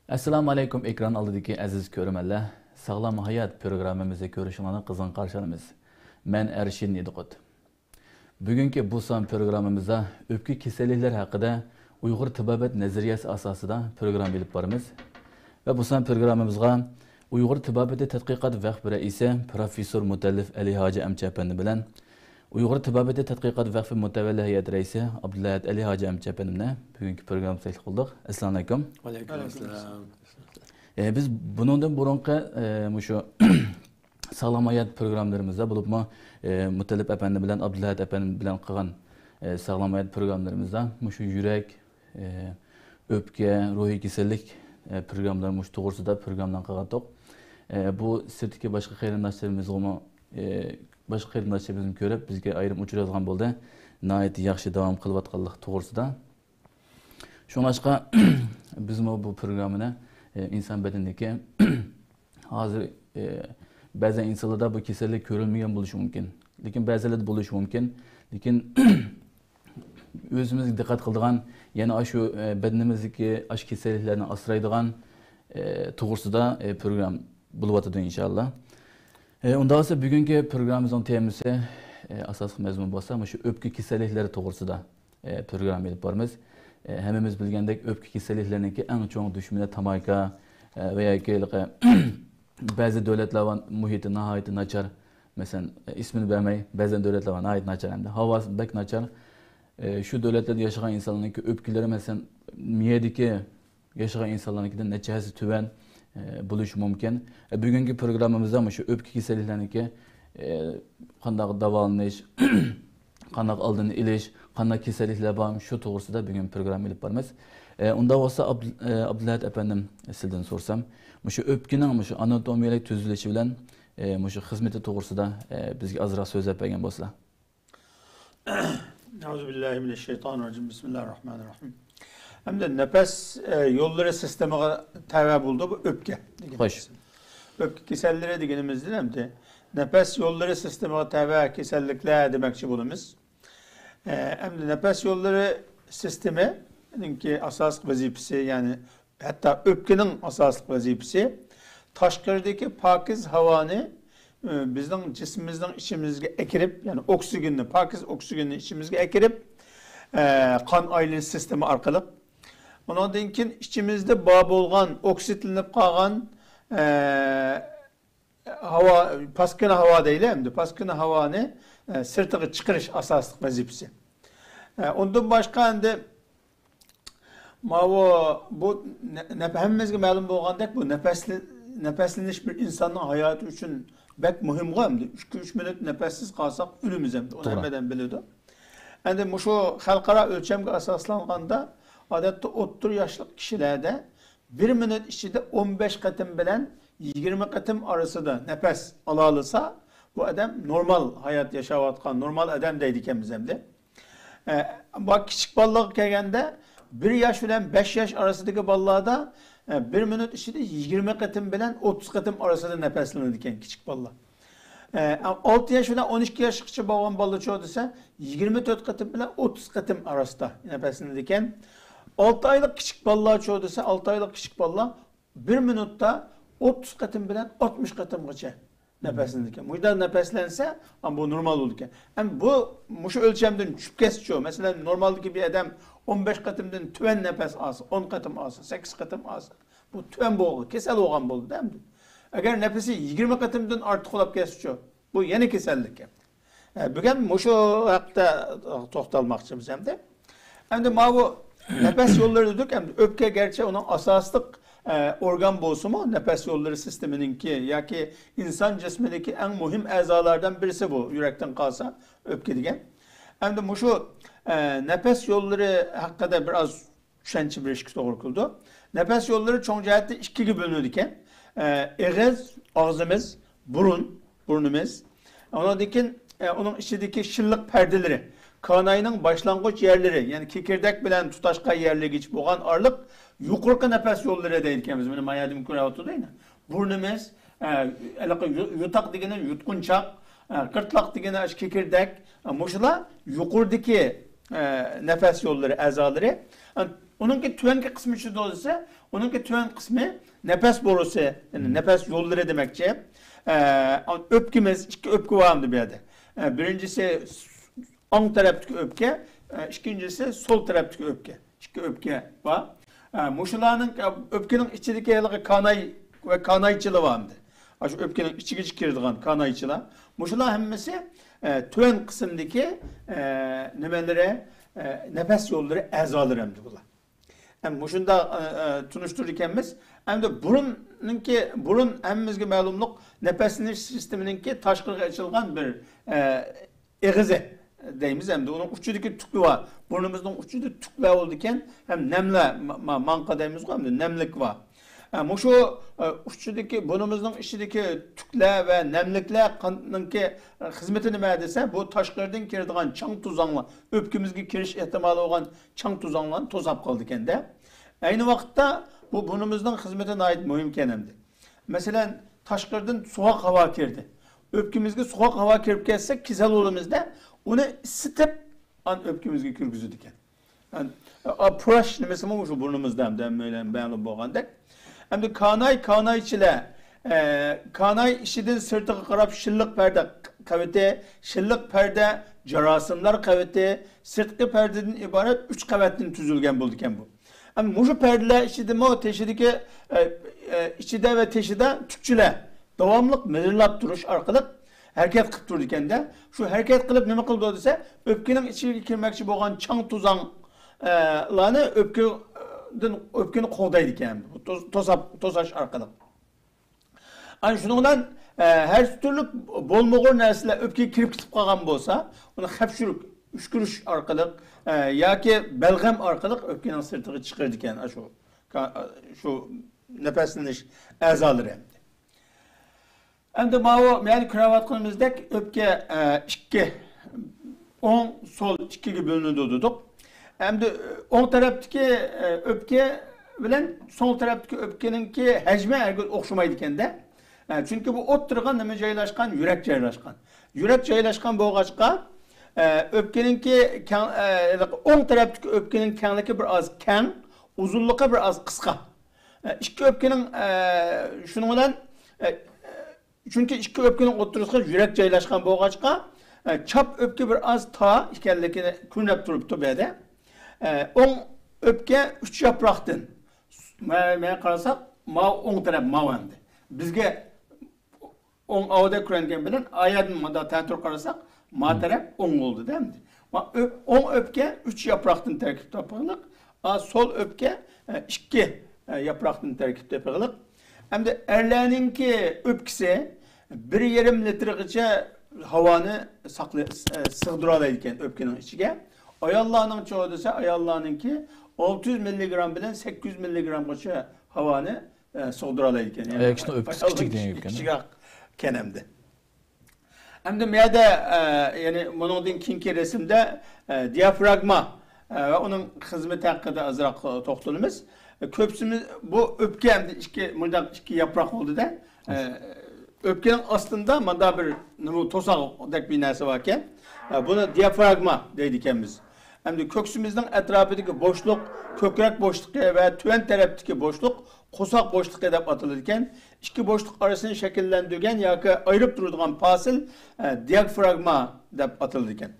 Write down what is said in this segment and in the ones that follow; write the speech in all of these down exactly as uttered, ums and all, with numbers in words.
ئەسسالامۇ ئەلەيكۇم، ئېكران ئالدىدىكى ئەزىز كۆرۈرمەنلەر. ساغلام ھايات پروگراممىمىزنى كۆرۈشۈڭلارنى قىزغىن قارشى ئالىمىز. مەن ئەرشىن ئىدىقۇت. بۈگۈنكى بۇ سان پروگراممىمىزدا ئۆپكە كېسەللىكلىرى ھەققىدە ئۇيغۇر تېبابەت نەزەرىيەسى ئاساسىدا پروگرامما ئېلىپ بارىمىز. ۋە بۇ سان پروگراممىمىزغا ئۇيغۇر تېبابىتى تەتقىقات ۋەقپى رەئىسى پروفېسسور مۇتەللىپ ئەلى ھاجى ئەمچە ئەپەندى بىلەن ئۇيغۇر تېبابىتى تەتقىقات ۋەقپى مۇتەۋەللى ھەيئەت رەئىسى ئابدۇلئەھەت ئەلى ھاجى ئەمچە ئەپەندىمنى بۈگۈنكى پروگراممىمىزغا تەكلىپ قىلدۇق. ئەسسالامۇ ئەلەيكۇم. ۋەئەلەيكۇم ئەسسالام. ئە، بىز بۇنىڭدىن بۇرۇنقى، ئە، مۇشۇ ساغلام ھايات پروگراممىلىرىمىزدا بولۇپمۇ، ئە، مۇتەللىپ ئەپەندى بىلەن ئابدۇلئەھەت ئەپەندى بىلەن قىلغان، ئە، ساغلام ھايات پروگراممىلىرىمىزدا مۇشۇ يۈرەك، ئە، ئۆپكە، روھىي كېسەللىك، ئە، پروگراممىلىرى مۇشۇ توغرىسىدا پروگراممىلارنى قىلغانتۇق. ئە، بۇ سىرتتىكى باشقا قېرىنداشلىرىمىزغىمۇ، ئە، باشقا قېرىنداشلىرىمىزمۇ كۆرۈپ، بىزگە ئايرىم ئۇچۇر يازغان بولدى. ناھايىتى ياخشى داۋام قىلىۋاتقانلىق توغرىسىدا. شۇڭلاشقا بىزمۇ بۇ پروگراممىنى، ئە، ئىنسان بەدىنىدىكى ھازىر، ئە، بەزى ئىنسانلاردا بۇ كېسەللىك كۆرۈلمىگەن بولۇشى مۇمكىن. لېكىن بەزىلەردە بولۇشى مۇمكىن. لېكىن ئۆزىمىزگە دىققەت قىلىدىغان، يەنە ئاشۇ، ئە، بەدىنىمىزدىكى ئاشۇ كېسەللىكلەرنى ئاسرايدىغان، ئە، توغرىسىدا، ئە، پروگرام بولۇۋاتىدۇ ئىنشاللا. ئە، ئۇنداق بولسا بۈگۈنكى پروگراممىمىزنىڭ تېمىسى، ئە، ئاساسلىق مەزمۇن بولسا مۇشۇ ئۆپكە كېسەللىكلىرى توغرىسىدا، ئە، پروگرامما ئېلىپ بارىمىز. ئە، ھەممىمىز بىلگەندەك ئۆپكە كېسەللىكلىرىنىڭكى ئەڭ چوڭ دۈشمىنى تاماكا، ئە، ۋە ياكى ھېلىقى بەزى دۆلەتلەر بار، مۇھىتى ناھايىتى ناچار. مەسىلەن، ئىسمىنى بەرمەي، بەزى دۆلەتلەر بار، ناھايىتى ناچار ھەمدە ھاۋاسى بەك ناچار. ئە، شۇ دۆلەتلەردە ياشىغان ئىنسانلارنىڭكى ئۆپكىلىرى، مەسىلەن، مىيەدىكى ياشىغان ئىنسانلارنىڭكىدىن نەچچە ھەسسە تۆۋەن، ئە، بولۇشى مۇمكىن. ئە، بۈگۈنكى پروگراممىمىزدا مۇشۇ ئۆپكە كېسەللىكلىرىنىڭكى، ئە، قانداق داۋالىنىش، قانداق ئالدىنى ئېلىش، قانداق كېسەللىكلەر بار، شۇ توغرىسىدا بۈگۈن پروگرامما ئېلىپ بارىمىز. ئە، ئۇنداق بولسا ئابدۇ-، ئە، ئابدۇلئەھەت ئەپەندىم، سىزدىن سورىسام، مۇشۇ ئۆپكىنىڭ مۇشۇ ئاناتومىيەلىك تۈزۈلۈشى بىلەن، ئە، مۇشۇ خىزمىتى توغرىسىدا، ئە، بىزگە ئازراق سۆزلەپ بەرگەن بولسىلا. ئەئۇزۇبىللاھىمىنەششەيتانىررەجىم. بىسمىللاھىررەھمانىررەھىم. ئەمدى نەپەس، ئە، يوللىرى سىستېمىغا تەۋە بولىدۇ بۇ ئۆپكە دېگىنىمىز. خوش. ئۆپكە كېسەللىرى دېگىنىمىزدىن ئەمدى نەپەس يوللىرى سىستېمىغا تەۋە كېسەللىكلەر دېمەكچى بولىمىز. ئە، ئەمدى نەپەس يوللىرى سىستېمىنىڭكى ئاساسلىق ۋەزىپىسى، يەنى ھەتتا ئۆپكىنىڭ ئاساسلىق ۋەزىپىسى تاشقىرىدىكى پاكىز ھاۋانى، ئە، بىزنىڭ جىسمىمىزنىڭ ئىچىمىزگە ئەكىرىپ، يەنى ئوكسىگېننى، پاكىز ئوكسىگېننى ئىچىمىزگە ئەكىرىپ، ئە، قان ئايلىنىش سىستېما ئارقىلىق. ئۇنىڭدىن كېيىن ئىچىمىزدە بار بولغان، ئوكسىدلىنىپ قالغان، ئە، ھاۋا، پاسكىنا ھاۋا دەيلى ئەمدى. پاسكىنا ھاۋانى، ئە، سىرتىغا چىقىرىش ئاساسلىق ۋەزىپىسى. ئە، ئۇندىن باشقا ئەمدى ماۋۇ، بۇ نە-، نەپ-، ھەممىمىزگە مەلۇم بولغاندەك، بۇ نەپەسلە-، نەپەسلىنىش بىر ئىنساننىڭ ھاياتى ئۈچۈن بەك مۇھىمغۇ ئەمدى. ئىككى، ئۈچ مىنۇت نەپەسسىز قالساق ئۆلىمىز ئەمدى. ئۇنى توغرا. ھەممە ئادەم بىلىدۇ. ئەمدى مۇشۇ خەلقئارا ئۆلچەمگە ئاساسلانغاندا، ئادەتتە ئوتتۇرا ياشلىق كىشىلەردە بىر مىنۇت ئىچىدە ئون بەش قېتىم بىلەن يىگىرمە قېتىم ئارىسىدا نەپەس ئالالىسا، بۇ ئادەم نورمال ھايات ياشاۋاتقان، نورمال ئادەم دەيدىكەنمىز ئەمدى. ئە، بۇ كىچىك بالىلارغا كەلگەندە، بىر ياش بىلەن بەش ياش ئارىسىدىكى بالىلاردا، ئە، بىر مىنۇت ئىچىدە يىگىرمە قېتىم بىلەن ئوتتۇز قېتىم ئارىسىدا نەپەسلىنىدىكەن كىچىك بالىلار. ئە، ئالتە ياش بىلەن ئون ئىككى ياشقىچە بولغان بالىچۇ دېسە، يىگىرمە تۆت قېتىم بىلەن ئوتتۇز قېتىم ئارىسىدا نەپەسلىنىدىكەن. ئالتە ئايلىق كىچىك بالىلارچۇ دېسە، ئالتە ئايلىق كىچىك بالىلار بىر مىنۇتتا ئوتتۇز قېتىم بىلەن ئاتمىش قېتىمغىچە نەپەسلىنىدىكەن. مۇشۇنداق نەپەسلەنسە، ئا، بۇ نورمال بولىدىكەن. ئەمما بۇ مۇشۇ ئۆلچەمدىن چۈشۈپ كەتسىچۇ، مەسىلەن، نورمالدىكى بىر ئادەم ئون بەش قېتىمدىن تۆۋەن نەپەس ئالسا، ئون قېتىم ئالسا، سەككىز قېتىم ئالسا، بۇ تۆۋەن بولغان، كېسەل بولغان بولىدۇ ئەمدى. ئەگەر نەپىسى يىگىرمە قېتىمدىن ئارتۇقلاپ كەتسىچۇ، بۇ يەنە كېسەللىك. ئە، بۈگۈن مۇشۇ ھەقتە توختالماقچىمىز ئەمدى. ئەمدى ماۋۇ نەپەس يوللىرى دېدۇق، ئەمدى ئۆپكە گەرچە ئۇنىڭ ئاساسلىق، ئە، ئورگان بولسىمۇ، نەپەس يوللىرى سىستېمىنىڭكى ياكى ئىنسان جىسمىدىكى ئەڭ مۇھىم ئەزالاردىن بىرسى بۇ، يۈرەكتىن قالسا ئۆپكە دېگەن. ئەمدى مۇشۇ، ئە، نەپەس يوللىرى ھەققىدە بىر ئاز چۈشەنچە بېرىشكە توغرا كېلىدۇ. نەپەس يوللىرى چوڭ جەھەتتە ئىككىگە بۆلۈنىدىكەن. ئە، ئېغىز، ئاغزىمىز، بۇرۇن، بۇرنىمىز. ئۇنىڭدىن كېيىن، ئە، ئۇنىڭ ئىچىدىكى شىللىق پەردىلىرى، كاناينىڭ باشلانغۇچ يەرلىرى، يەنى كېكىردەك بىلەن تۇتاشقان يەرلىرىگىچە بولغان ئارىلىق يۇقىرىقى نەپەس يوللىرى دەيدىكەنمىز. مانا ما يەردىمۇ كۆرۈۋاتىدۇ ئەنە. بۇرنىمىز، ئە، ھېلىقى يۇ-، يوتاق دېگىنى يۇتقۇنچاق، ئە، گىرتلاق دېگىنى ئاشۇ كېكىردەك. ئە، مۇشۇلار يۇقىرىدىكى، ئە، نەپەس يوللىرى ئەزالىرى. ئە، ئۇنىڭكى تۆۋەنكى قىسمى چىدىدۇ دېسە، ئۇنىڭكى تۆۋەنكى قىسمى نەپەس بورىسى، يەنى نەپەس يوللىرى دېمەكچى. ئە، ئۆپكىمىز، ئىككى ئۆپكە بار ئەمدى بۇ يەردە. ئە، بىرىنچىسى ئوڭ تەرەپتىكى ئۆپكە، ئە، ئىككىنچىسى سول تەرەپتىكى ئۆپكە. ئىككى ئۆپكە بار. ئە، مۇشۇلارنىڭ، ئە، ئۆپكىنىڭ ئىچىدىكى ھېلىقى كاناي ۋە كانايچىلار بار ئەمدى. ئاشۇ ئۆپكىنىڭ ئىچىگىچە كىرىدىغان كانايچىلار. مۇشۇلار ھەممىسى، ئە، تۆۋەن قىسىمدىكى، ئە، نېمىلىرى، ئە، نەپەس يوللىرى ئەزالىرى ئەمدى بۇلار. ئەمدى مۇشۇنداق، ئە، ئە، تونۇشتۇرىدىكەنمىز. ئەمدى بۇرۇننىڭكى، بۇرۇن ھەممىمىزگە مەلۇملۇق، نەپەسلىنىش سىستېمىنىڭكى تاشقىرىغا ئېچىلغان بىر، ئە، ئېغىزى دەيمىز ئەمدى. ئۇنىڭ ئۇچىدىكى تۈكلە بار. بۇرنىمىزنىڭ ئۇچىدا تۈكلەر بولىدىكەن، ھەم نەملەر، ما-، ما-، ماڭقا دەيمىزغۇ ئەمدى، نەملىك بار. ئە، مۇشۇ، ئە، ئۇچىدىكى، بۇرنىمىزنىڭ ئىچىدىكى تۈكلەر ۋە نەملىكلەرنىڭكى، ئە، خىزمىتى نېمە دېسە، بۇ تاشقىرىدىن كىرىدىغان چاڭ توزاڭلار، ئۆپكىمىزگە كىرىش ئېھتىمالى بولغان چاڭ توزاڭلارنى توساپ قالىدىكەن-دە. ئەينى ۋاقىتتا بۇ بۇرنىمىزنىڭ خىزمىتى ناھايىتى مۇھىمكەن ئەمدى. مەسىلەن، تاشقىرىدىن سوغۇق ھاۋا كىردى. ئۆپكىمىزگە سوغۇق ھاۋا كىرىپ كەتسە، كېسەل بولىمىز-دە، ئۇنى ئىسسىتىپ، ئان ئۆپكىمىزگە كىرگۈزىدىكەن. ئان-، ئا، پۇراش نېمىسىمۇ مۇشۇ بۇرنىمىزدا ھەمدە مەيلەن بەلۇم بولغاندەك. ئەمدى كاناي، كانايچىلەر، ئە، كاناي ئىچىدىن سىرتىغا قاراپ شىللىق پەردە قەۋىتى، شىللىق پەردە جاراسىملار قەۋىتى، سىرتقى پەردىدىن ئىبارەت ئۈچ قەۋەتتىن تۈزۈلگەن بولىدىكەن بۇ. ئەمما مۇشۇ پەردىلەر ئىچىدىمۇ تېشىدىكى، ئە، ئە، ئىچىدە ۋە تېشىدا تۈكچىلەر داۋاملىق مىدىرلاپ تۇرۇش ئارقىلىق ھەرىكەت قىلىپ تۇرىدىكەن-دە. شۇ ھەرىكەت قىلىپ نېمە قىلىدۇ دېسە، ئۆپكىنىڭ ئىچىگە كىرمەكچى بولغان چاڭ توزاڭ، ئە، لارنى ئۆپكىدىن، ئۆپكىنى قوغدايدىكەن، بۇ توس-، توساپ، توساش ئارقىلىق. ئەنە شۇنىڭ بىلەن، ئە، ھەر تۈرلۈك بولمىغۇر نەرسىلەر ئۆپكىگە كىرىپ كېتىپ قالغان بولسا، ئۇنى خەپچۈرۈك، ئۈشكۈرۈش ئارقىلىق، ئە، ياكى بەلغەم ئارقىلىق ئۆپكىنىڭ سىرتىغا چىقىرىدىكەن، ئاشۇ، شۇ نەپەسلىنىش ئەزالىرى. ئەمدى ماۋۇ، يەنى كۆرۈۋاتقىنىمىزدەك ئۆپكە، ئە، ئىككى، ئوڭ، سول ئىككىگە بۆلۈنىدۇ دېدۇق. ئەمدى ئوڭ تەرەپتىكى، ئە، ئۆپكە بىلەن سول تەرەپتىكى ئۆپكىنىڭكى ھەجمى ھەرگىز ئوخشىمايدىكەن-دە. ئە، چۈنكى بۇ ئوتتۇرىغا نېمە جايلاشقان؟ يۈرەك جايلاشقان. يۈرەك جايلاشقان بولغاچقا، ئە، ئۆپكىنىڭكى كەڭ-، ئە، ئوڭ تەرەپتىكى ئۆپكىنىڭ كەڭلىكى بىر ئاز كەڭ، ئۇزۇنلۇقى بىر ئاز قىسقا. ئە، ئىككى ئۆپكىنىڭ، ئە، شۇنىڭ بىلەن، ئە، چۈنكى ئىككى ئۆپكىنىڭ ئوتتۇرىسىغا يۈرەك جايلاشقان بولغاچقا، ئە، چاپ ئۆپكە بىر ئاز تار ئىكەنلىكىنى كۆرۈنۈپ تۇرۇپتۇ بۇ يەردە. ئە، ئوڭ ئۆپكە ئۈچ ياپراقتىن. مە-، مەن قارىساق، ماۋۇ ئوڭ تەرەپ ماۋۇ ئەمدى. بىزگە ئوڭ ئاۋۇدا كۆرۈنگەن بىلەن ئايەدىن مۇندا تەتۈر قارىساق، ما تەرەپ ئوڭ بولدى-دە ئەمدى. ما ئۆپ-، ئوڭ ئۆپكە ئۈچ ياپراقتىن تەركىب تاپقىلىق، ئا، سول ئۆپكە، ئە، ئىككى، ئە، ياپراقتىن تەركىب تاپقىلىق. ئەمدى ئەرلەرنىڭكى ئۆپكىسى بىر يېرىم لىتىرغىچە ھاۋانى ساقلىي-، ئە، سىغدۇرالايدىكەن ئۆپكىنىڭ ئىچىگە. ئاياللارنىڭچۇ دېسە، ئاياللارنىڭكى ئالتە يۈز مىللىگرام بىلەن سەككىز يۈز مىللىگرامغىچە ھاۋانى ئە، سىغدۇرالايدىكەن. يەنى ئاياغ ئىچىنىڭ ئۆپكىسى كىچىك دېگەن گەپكەن. كىچىككەن ئەمدى. ئەمدى بۇ يەردە، ئە، يەنى بۇنىڭدىن كېيىنكى رەسىمدە، ئە، دىئافراگما، ئە، ۋە ئۇنىڭ خىزمىتى ھەققىدە ئازراق توختىلىمىز. ئە، كۆپسىمىز بۇ ئۆپكە ئەمدى ئىككى، مۇنداق ئىككى ياپراق بولدى-دە. ئە، ئۆپكىنىڭ ئاستىندا ماندا بىر نېمە توساقدەك بىر نەرسە باركەن. ئە، بۇنى دىئافراگما دەيدىكەنمىز. ئەمدى كۆكسىمىزنىڭ ئەتراپىدىكى بوشلۇق كۆكرەك بوشلۇقى ۋە تۆۋەن تەرەپتىكى بوشلۇق قورساق بوشلۇقى دەپ ئاتىلىدىكەن. ئىككى بوشلۇق ئارىسىنى شەكىللەندۈرگەن ياكى ئايرىپ تۇرىدىغان پاسىل، ئە، دىئافراگما دەپ ئاتىلىدىكەن.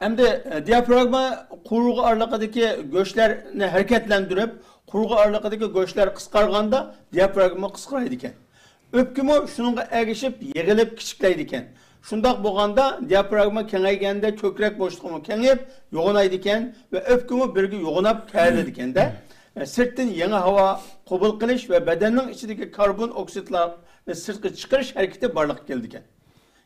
ئەمدى، ئە، دىئافراگما قۇۋۇرغا ئارىلىقىدىكى گۆشلەرنى ھەرىكەتلەندۈرۈپ، قۇۋۇرغا ئارىلىقىدىكى گۆشلەر قىسقارغاندا دىئافراگما قىسقىرايدىكەن. ئۆپكىمۇ شۇنىڭغا ئەگىشىپ يىغىلىپ كىچىكلەيدىكەن. شۇنداق بولغاندا دىئافراگما كېڭەيگەندە كۆكرەك بوشلۇقىمۇ كېڭىيىپ يوغىنايدىكەن ۋە ئۆپكىمۇ بىرگە يوغىناپ كېرىلىدىكەندە، ئە، سىرتتىن يېڭى ھاۋا قوبۇل قىلىش ۋە بەدەننىڭ ئىچىدىكى كاربون ئوكسىدلارنى سىرتقا چىقىرىش ھەرىكىتى بارلىققا كېلىدىكەن.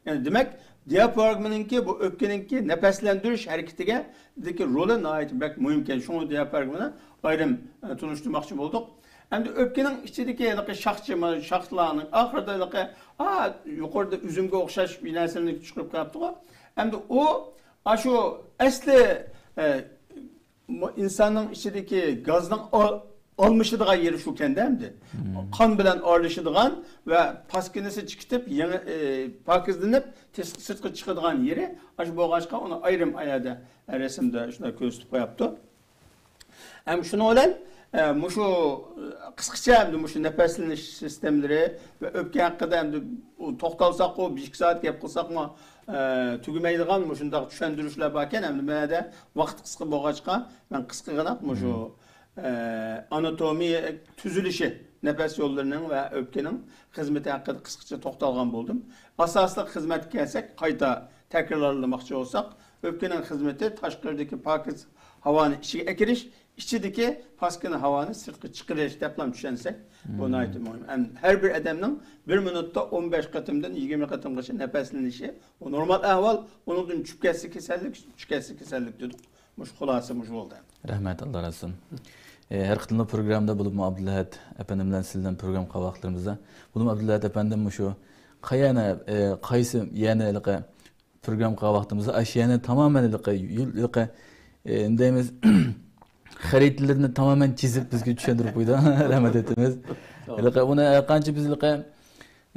يەنى دېمەك، دىئافراگمىنىڭكى، بۇ ئۆپكىنىڭكى نەپەسلەندۈرۈش ھەرىكىتىگە دىكى رولى ناھايىتى بەك مۇھىمكەن. شۇڭا دىئافراگمىنى ئايرىم، ئە، تونۇشتۇرماقچى بولدۇق. ئەمدى ئۆپكىنىڭ ئىچىدىكى ھېلىقى شاخچە، مانا شاخلارنىڭ ئاخىرىدا ھېلىقى، ئا، يۇقىرىدا ئۈزۈمگە ئوخشاش بىر نەرسىلەرنى چىقىرىپ قويۇپتىغۇ. ئەمدى ئۇ، ئاشۇ ئەسلى، ئە، مۇ-، ئىنساننىڭ ئىچىدىكى گازنىڭ ئا-، ئالمىشىدىغان يېرى شۇكەندە ئەمدى. قان بىلەن ئارىلىشىدىغان ۋە پاسكىنىسى چىقىتىپ، يېڭى، ئى، پاكىزلىنىپ، تېس-، سىرتقا چىقىدىغان يېرى. ئاشۇ بولغاچقا ئۇنى ئايرىم ئايەردە، رەسىمدە شۇنداق كۆرسىتىپ قويۇپتۇ. ھەم شۇنىڭ بىلەن، ئە، مۇشۇ، قىسقىچە ئەمدى مۇشۇ نەپەسلىنىش سىستېمىلىرى ۋە ئۆپكە ھەققىدە ئەمدى ئۇ توختالساقمۇ، بىر ئىككى سائەت گەپ قىلساقمۇ، ئە، تۈگىمەيدىغان مۇشۇنداق چۈشەندۈرۈشلەر باركەن. ئەمدى مەندە ۋاقىت قىسقا بولغاچقا، مەن قىسقىغىنە مۇشۇ، ئە، ئاناتومىيە تۈزۈلۈشى، نەپەس يوللىرىنىڭ ۋە ئۆپكىنىڭ خىزمىتى ھەققىدە قىسقىچە توختالغان بولدۇم. ئاساسلىق خىزمەتكە كەلسەك، قايتا تەكرارلىماقچى بولساق، ئۆپكىنىڭ خىزمىتى تاشقىرىدىكى پاكىز ھاۋانى ئىچىگە ئەكىرىش، ئىچىدىكى پاسكىنا ھاۋانى سىرتقا چىقىرىش دەپلا چۈشەنسەك، بۇ ناھايىتى مۇھىم. ھەم ھەر بىر ئادەمنىڭ بىر مىنۇتتا ئون بەش قېتىمدىن يىگىرمە قېتىمغىچە نەپەسلىنىشى، بۇ نورمال ئەھۋال. ئۇنىڭدىن چۈشۈپ كەتسە كېسەللىك، چۈشۈپ كەتسە كېسەللىك دېدۇق. مۇشۇ خۇلاسە مۇشۇ بولدى. رەھمەت، ئاللا رازى بولسۇن. ئە، ھەر قېتىملىق پروگراممىدا بولۇپمۇ ئابدۇلئەھەت ئەپەندىم بىلەن سىز بىلەن پروگرامما قىلغان ۋاقىتلىرىمىزدا، بولۇپمۇ ئابدۇلئەھەت ئەپەندىم مۇشۇ قايەنە، ئە، قايسى يەنە ھېلىقى پروگرامما قىلغان ۋاقتىمىزدا ئاشۇ يەنە تامامەن ھېلىقى يول، ھېلىقى، ئە، نېمە دەيمىز، خەرىتىلىرىنى تامامەن چىزىپ بىزگە چۈشەندۈرۈپ قويدى. رەھمەت ئېيتىمىز. ھېلىقى ئۇنى ھەرقانچە بىز ھېلىقى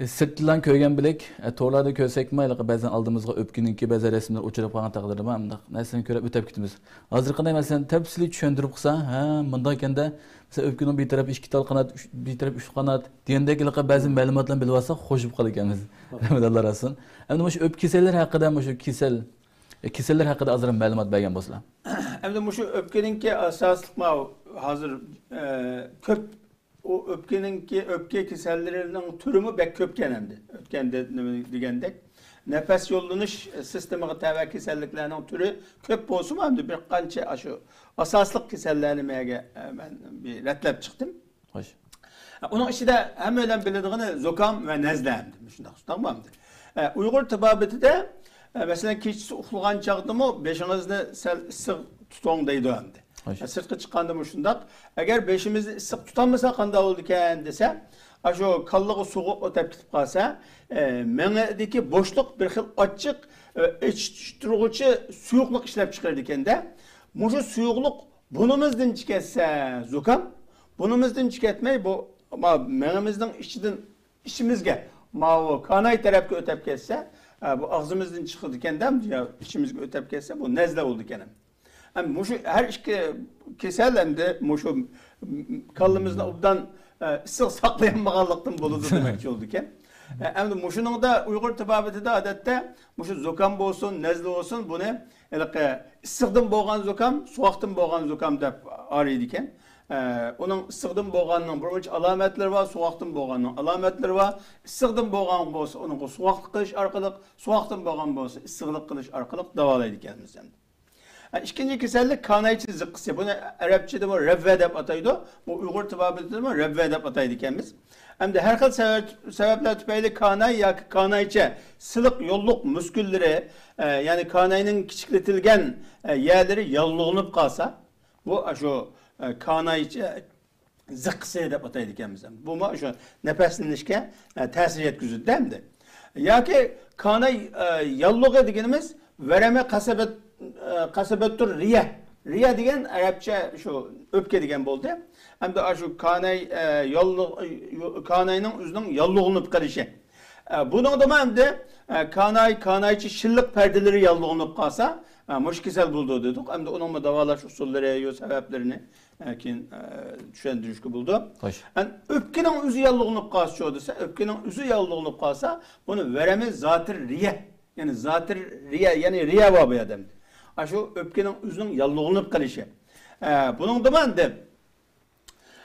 ئە، سىرتتىنلا كۆرگەن بىلەك، ئە، تورلاردا كۆرسەكمۇ، ھېلىقى بەزەن ئالدىمىزغا ئۆپكىنىڭكى بەزى رەسىملىرى ئۇچراپ قالغان تەقدىردىمۇ، مۇنداق نەرسىلەرنى كۆرۈپ ئۆتۈپ كېتىمىز. ھازىرقىدەك مەسىلەن، تەپسىلىي چۈشەندۈرۈپ قىلسا، ھە، مۇنداق ئىكەندە، مەسىلەن، ئۆپكىنىڭ بىر تەرىپى ئىككى تال قانات، ئۈچ، بىر تەرىپى ئۈچ قانات دېگەندەك ھېلىقى بەزى مەلۇماتلارنى بىلىۋالساق، خوش بولۇپ قالىدىكەنمىز. رەھمەت، ئاللا رازى بولسۇن. ئەمدى مۇشۇ ئۆپكە كېسەللىرى ھەققىدە، مۇشۇ كېسەل، ئە، كېسەللەر ھەققىدە ئازراق مەلۇمات بەرگەن بولسىلا. ئەمدى مۇشۇ ئۆپكىنىڭكى ئاساسلىق ماۋۇ ھازىر، ئە، كۆپ ئۇ ئۆپكىنىڭكى، ئۆپكە كېسەللىرىنىڭ تۈرىمۇ بەك كۆپكەن ئەمدى. ئۆتكەندە نېمە دېگەندەك، نەپەس يوللىنىش سىستېمىغا تەۋە كېسەللىكلەرنىڭ تۈرى كۆپ بولسىمۇ، ئەمدى بىر قانچە ئاشۇ ئاساسلىق كېسەللەرنى مەگە، ئە، مەن بىر رەتلەپ چىقتىم. خوش. ئۇنىڭ ئىچىدە ھەممە بىلەن بىلىدىغىنى زۇكام ۋە نەزلە ئەمدى. شۇنداق، شۇنداقمۇ ئەمدى؟ ئە، ئۇيغۇر تېبابىتىدە، ئە، مەسىلەن، كېچىسى ئۇخلىغان چاغدىمۇ بېشىڭىزنى سەل ئىسسىق تۇتۇڭ دەيدۇ ئەمدى. خوش. سىرتقا چىققاندىمۇ شۇنداق. ئەگەر بېشىمىزنى ئىسسىق تۇتالمىسا قانداق بولىدىكەن دېسە، ئاشۇ كاللىغا سوغۇق ئۆتەپ كېتىپ قالسا، ئە، مېڭىدىكى بوشلۇق بىر خىل ئاچچىق، ئە، ئېچىشتۇرغۇچى سۇيۇقلۇق ئىشلەپ چىقىرىدىكەن-دە. مۇشۇ سۇيۇقلۇق بۇرنىمىزدىن چىقىۋەتسە زۇكام، بۇرنىمىزدىن چىقىۋەتمەي بۇ، ما-، مېڭىمىزنىڭ ئىچىدىن ئىچىمىزگە، ماۋۇ كاناي تەرەپكە ئۆتەپ كەتسە، ئە، بۇ ئاغزىمىزدىن چىقىدىكەن-دە، يا ئىچىمىزگە ئۆتەپ كەتسە، بۇ نەزلە بولىدىكەن. ئەمدى مۇشۇ ھەر ئىككى كېسەل ئەمدى مۇشۇ كاللىمىزنى ئوبدان، ئە، ئىسسىق ساقلىيالمىغانلىقتىن بولىدۇ دېمەكچى بولىدىكەن. ئە، ئەمدى مۇشۇنىڭدا ئۇيغۇر تېبابىتىدە ئادەتتە مۇشۇ زۇكام بولسۇن، نەزلە بولسۇن، بۇنى ھېلىقى ئىسسىقتىن بولغان زۇكام، سوغۇقتىن بولغان زۇكام دەپ ئايرىيدىكەن. ئە، ئۇنىڭ ئىسسىقتىن بولغاننىڭ بىر مۇنچە ئالامەتلىرى بار، سوغۇقتىن بولغاننىڭ ئالامەتلىرى بار. ئىسسىقتىن بولغان بولسا ئۇنىڭغا سوغۇقلۇق قىلىش ئارقىلىق، سوغۇقتىن بولغان بولسا ئىسسىقلىق قىلىش ئارقىلىق داۋالايدىكەنمىز ئەمدى. ئە، ئىككىنچى كېسەللىك كانايچە زىققىسى. بۇنى ئەرەبچىدىمۇ رەۋۋە دەپ ئاتايدۇ، بۇ ئۇيغۇر تېبابىتىدىمۇ رەۋۋە دەپ ئاتايدىكەنمىز. ئەمدى ھەر خىل سەۋەب، سەۋەبلەر تۈپەيلى كاناي ياكى كانايچە سىلىق يوللۇق مۇسكۇللىرى، ئە، يەنى كاناينىڭ كىچىكلىتىلگەن، ئە، يەرلىرى ياللۇغلىنىپ قالسا، بۇ ئاشۇ، ئە، كانايچە زىققىسى دەپ ئاتايدىكەنمىز. بۇمۇ شۇ نەپەسلىنىشكە، ئە، تەسىر يەتكۈزىدۇ ئەمدى. ياكى كاناي، ئە، ياللۇغى دېگىنىمىز ۋەرەمە قەسەبەت-، ئە، قەسەبەتتۇر رىيە. رىيە دېگەن ئەرەبچە شۇ ئۆپكە دېگەن بولدى. ئەمدى ئاشۇ كاناي، ئە، ياللۇغ-، ئە، كاناينىڭ ئۆزىنىڭ ياللۇغلىنىپ قېلىشى. ئە، بۇنىڭدىمۇ ئەمدى، ئە، كاناي، كانايچە شىللىق پەردىلىرى ياللۇغلىنىپ قالسا، ئە، مۇشۇ كېسەل بولىدۇ دېدۇق. ئەمدى ئۇنىڭمۇ داۋالاش ئۇسۇللىرى، يو سەۋەبلىرىنى ئە، كېيىن، ئە، چۈشەندۈرۈشكە بولىدۇ. خوش. ئەن-، ئۆپكىنىڭ ئۆزى ياللۇغلىنىپ قالسىچۇ دېسە، ئۆپكىنىڭ ئۆزى ياللۇغلىنىپ قالسا، بۇنى ۋەرەمى زاتىر رىيە، يەنى زاتىر رىيە، يەنى رىيە بار بۇ ئادەمدە. ئاشۇ ئۆپكىنىڭ ئۆزىنىڭ ياللۇغلىنىپ قېلىشى. ئە، بۇنىڭدىمۇ ئەمدى،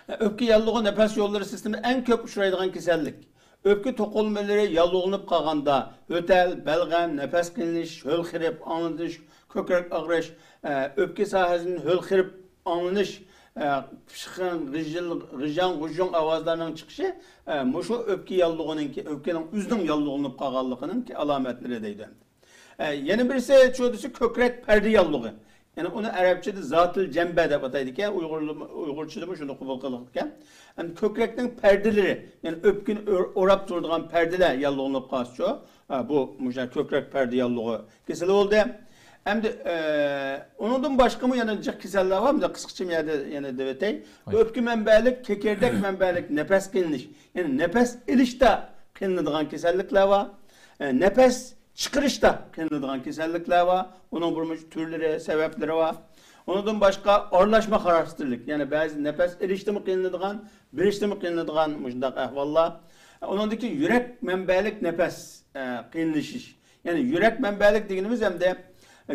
ئە، ئۆپكە ياللۇغى نەپەس يوللىرى سىستېمىدا ئەڭ كۆپ ئۇچرايدىغان كېسەللىك. ئۆپكە توقۇلمىلىرى ياللۇغلىنىپ قالغاندا، يۆتەل، بەلغەم، نەپەس قىينىلىش، ھۆل خىرىپ، ئاڭلىتىش، كۆكرەك ئاغرىش، ئە، ئۆپكە ساھەسىدىن ھۆل خىرىپ ئاڭلىنىش، ئە، پىشقىرىڭ، غىژىل-، غىژاڭ-غۇژۇڭ ئاۋازلارنىڭ چىقىشى، ئە، مۇشۇ ئۆپكە ياللۇغىنىڭكى، ئۆپكىنىڭ ئۆزىنىڭ ياللۇغلىنىپ قالغانلىقىنىڭكى ئالامەتلىرى دەيدۇ. ئە، يەنە بىرسى چۇ دېسە كۆكرەك پەردە ياللۇغى. يەنى ئۇنى ئەرەبچىدە زاتىل جەنبە دەپ ئاتايدىكەن. ئۇيغۇر-، ئۇيغۇرچىدىمۇ شۇنى قوبۇل قىلىدىكەن. ئەمدى كۆكرەكنىڭ پەردىلىرى، يەنى ئۆپكىنى ئۆر-، ئوراپ تۇرىدىغان پەردىلەر ياللۇغلىنىپ قالسىچۇ، ئە، بۇ مۇشۇ كۆكرەك پەردە ياللۇغى كېسىلى بولدى. ئەمدى، ئە، ئۇنىڭدىن باشقىمۇ يەنە جىق كېسەللەر بار. بۇنى قىسقىچە يەنە، يەنە دەۋېتەي. ئۆپكە مەنبەلىك، كېكىردەك مەنبەلىك نەپەس قىينىلىش. يەنى نەپەس ئېلىشتا قىينىلىدىغان كېسەللىكلەر بار. ئە، نەپەس چىقىرىشتا قىينىلىدىغان كېسەللىكلەر بار. ئۇنىڭ بىر مۇنچە تۈرلىرى، سەۋەبلىرى بار. ئۇنىڭدىن باشقا ئارىلاشما خاراكتېرلىك، يەنى بەزى نەپەس ئېلىشتىمۇ قىينىلىدىغان، بېرىشتىمۇ قىينىلىدىغان مۇشۇنداق ئەھۋاللار. ئۇنىڭدىن كېيىن يۈرەك مەنبەلىك نەپەس، ئە، قىينىلىشىش. يەنى يۈرەك مەنبەلىك دېگىنىمىز ئەمدى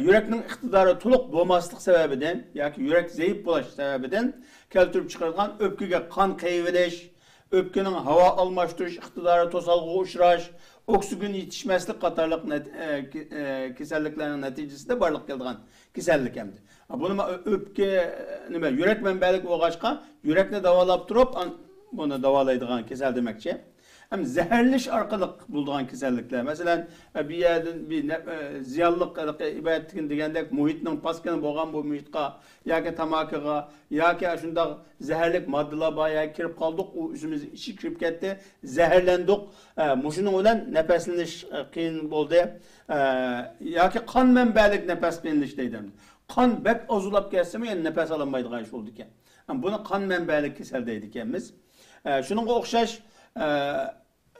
يۈرەكنىڭ ئىقتىدارى تولۇق بولماسلىق سەۋەبىدىن ياكى يۈرەك زەئىپ بولۇش سەۋەبىدىن كەلتۈرۈپ چىقىرىدىغان ئۆپكىگە قان قېيىۋېلىش، ئۆپكىنىڭ ھاۋا ئالماشتۇرۇش ئىقتىدارى توسالغۇغا ئۇچراش، ئوكسىگېن يېتىشمەسلىك قاتارلىق نەت-، ئە، كې-، ئە، كېسەللىكلەرنىڭ نەتىجىسىدە بارلىققا كېلىدىغان كېسەللىك ئەمدى. بۇنىمۇ ئۆپكە، نېمە، يۈرەك مەنبەلىك بولغاچقا، يۈرەكنى داۋالاپ تۇرۇپ، ئان-، بۇنى داۋالايدىغان كېسەل دېمەكچى. ھەم زەھەرلىنىش ئارقىلىق بولىدىغان كېسەللىكلەر. مەسىلەن، بۇ يەردىن بىر نە-، زىيانلىق ھېلىقى ئىبادەتتىكىنى دېگەندەك مۇھىتنىڭ پاسكىنا بولغان بۇ مۇھىتقا ياكى تاماكىغا ياكى ئاشۇنداق زەھەرلىك ماددىلار بار يەرگە كىرىپ قالدۇق، ئۇ ئۆزىمىزنىڭ ئىچىگە كىرىپ كەتتى، زەھەرلەندۇق. ئە، مۇشۇنىڭ بىلەن نەپەسلىنىش، ئە، قىيىن بولدى. ئە، ياكى قان مەنبەلىك نەپەس قىينىلىش دەيدۇ. قان بەك ئازلاپ كەتسىمۇ يەنە نەپەس ئالالمايدىغان ئىش بولىدىكەن. بۇنى قان مەنبەلىك كېسەل دەيدىكەنمىز. ئە، شۇنىڭغا ئوخشاش، ئە،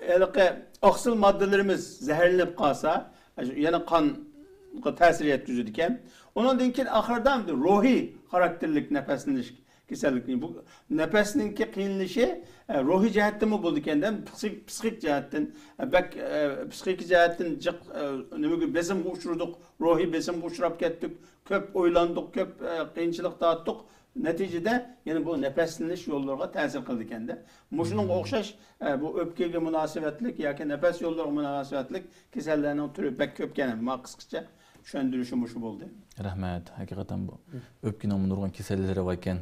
ھېلىقى ئاقسىل ماددىلىرىمىز زەھەرلىنىپ قالسا، يەنە قانغا تەسىر يەتكۈزىدىكەن. ئۇنىڭدىن كېيىن ئاخىرىدا ئەمدى روھىي خاراكتېرلىك نەپەسلىنىش كېسەللىكى. بۇ نەپەسنىڭكى قىينىلىشى، ئە، روھىي جەھەتتىنمۇ بولىدىكەن-دە، پسىخ-، پسىخىك جەھەتتىن، ئە، بەك، ئە، پسىخىكا جەھەتتىن جىق، ئە، نېمىگە، بېسىمغا ئۇچرىدۇق، روھىي بېسىمغا ئۇچراپ كەتتۇق، كۆپ ئويلاندۇق، كۆپ، ئە، قىيىنچىلىق تارتتۇق. نەتىجىدە يەنە بۇ نەپەسلىنىش يوللىرىغا تەسىر قىلىدىكەن-دە. مۇشۇنىڭغا ئوخشاش، ئە، بۇ ئۆپكىگە مۇناسىۋەتلىك ياكى نەپەس يوللىرىغا مۇناسىۋەتلىك كېسەللەرنىڭ تۈرى بەك كۆپكەن. ماڭا قىسقىچە چۈشەندۈرۈشى مۇشۇ بولدى. رەھمەت. ھەقىقەتەن بۇ ئۆپكىنىڭمۇ نۇرغۇن كېسەللىرى باركەن.